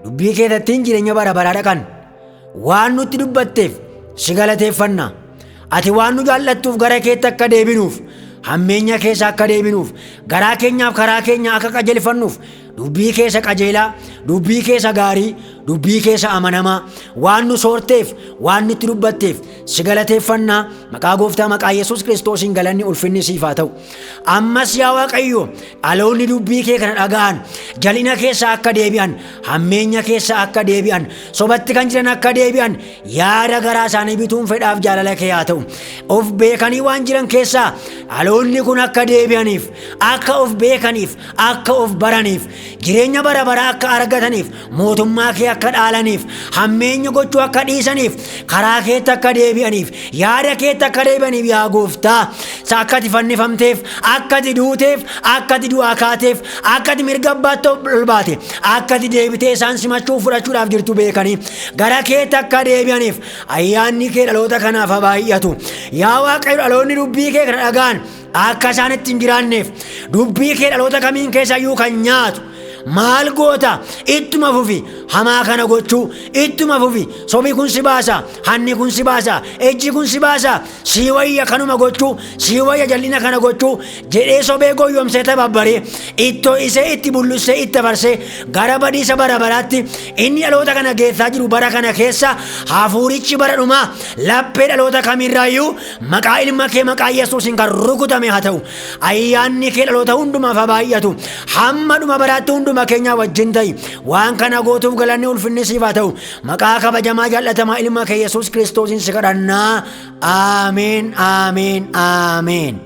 dubbii keessattiin jireenya bara baraa dhaqan. Waan nutti dubbatteef si galateeffanna. Ati waan nu jaallattuuf gara keetti akka deebinuuf, hammeenya keessa akka deebinuuf, garaa keenyaaf karaa keenya akka qajeelfannuuf Dubbii keessa qajeelaa, dubbii keessa gaarii, dubbii keessa amanamaa waan nu soorteef, waan nutti dubbatteef si galateeffannaa. Maqaa Gooftaa, maqaa Yesuus Kiristoosiin galanni ulfinni siif haa ta'u. Ammas yaa Waaqayyo, dhaloonni dubbii kee kana dhaga'an jal'ina keessa akka deebi'an, hammeenya keessa akka deebi'an, sobatti kan jiran akka deebi'an, yaada garaa isaanii bituun fedhaaf jaalala kee haa ta'u. Of beekanii waan jiran keessaa dhaloonni kun akka deebi'aniif, akka of beekaniif, akka of baraniif, jireenya bara baraa akka argataniif, mootummaa kee akka dhaalaniif, hammeenya gochuu akka dhiisaniif, karaa keetti akka deebi'aniif, yaada keetti akka deebi'aniif, yaa Gooftaa, akka ati fannifamteef, akka ati duuteef, akka ati du'aa kaateef, akka ati mirga abbaatti ol baate, akka ati deebitee isaan simachuu fudhachuudhaaf jirtu beekanii gara keetti akka deebi'aniif ayyaanni kee dhaloota kanaaf haa baay'atu. Yaa Waaqayyo, dhaloonni dubbii kee kana dhaga'an akka isaan itti hin jiraanneef, dubbii kee dhaloota kamiin keessayyuu kan nyaatu maal goota, ittuma fufi hamaa kana gochuu, ittuma fufi, sobi kun si baasa, hanni kun si baasa, ejji kun si baasa, sii wayya kanuma gochuu, sii wayya jal'ina kana gochuu jedhee sobee goyyomsee tababbaree ittoo isee itti bullussee itti afarsee gara badiisa bara baraatti inni dhaloota kana geessaa jiru, bara kana keessa hafuurichi bara dhumaa laphee dhaloota kamirraayyuu maqaa ilma kee, maqaa Yesuusiin kan rukutame haa ta'u. Ayyaanni kee dhaloota hundumaaf haa baay'atu. Hamma dhuma baraatti hunduma keenyaa wajjin ta'i. Waan kana gootuuf galanni ulfinni siif haa ta'u. Maqaa kabajamaa jaallatamaa ilma kee Yesuus Kiristoosiin si kadhannaa. Aameen, aameen, aameen.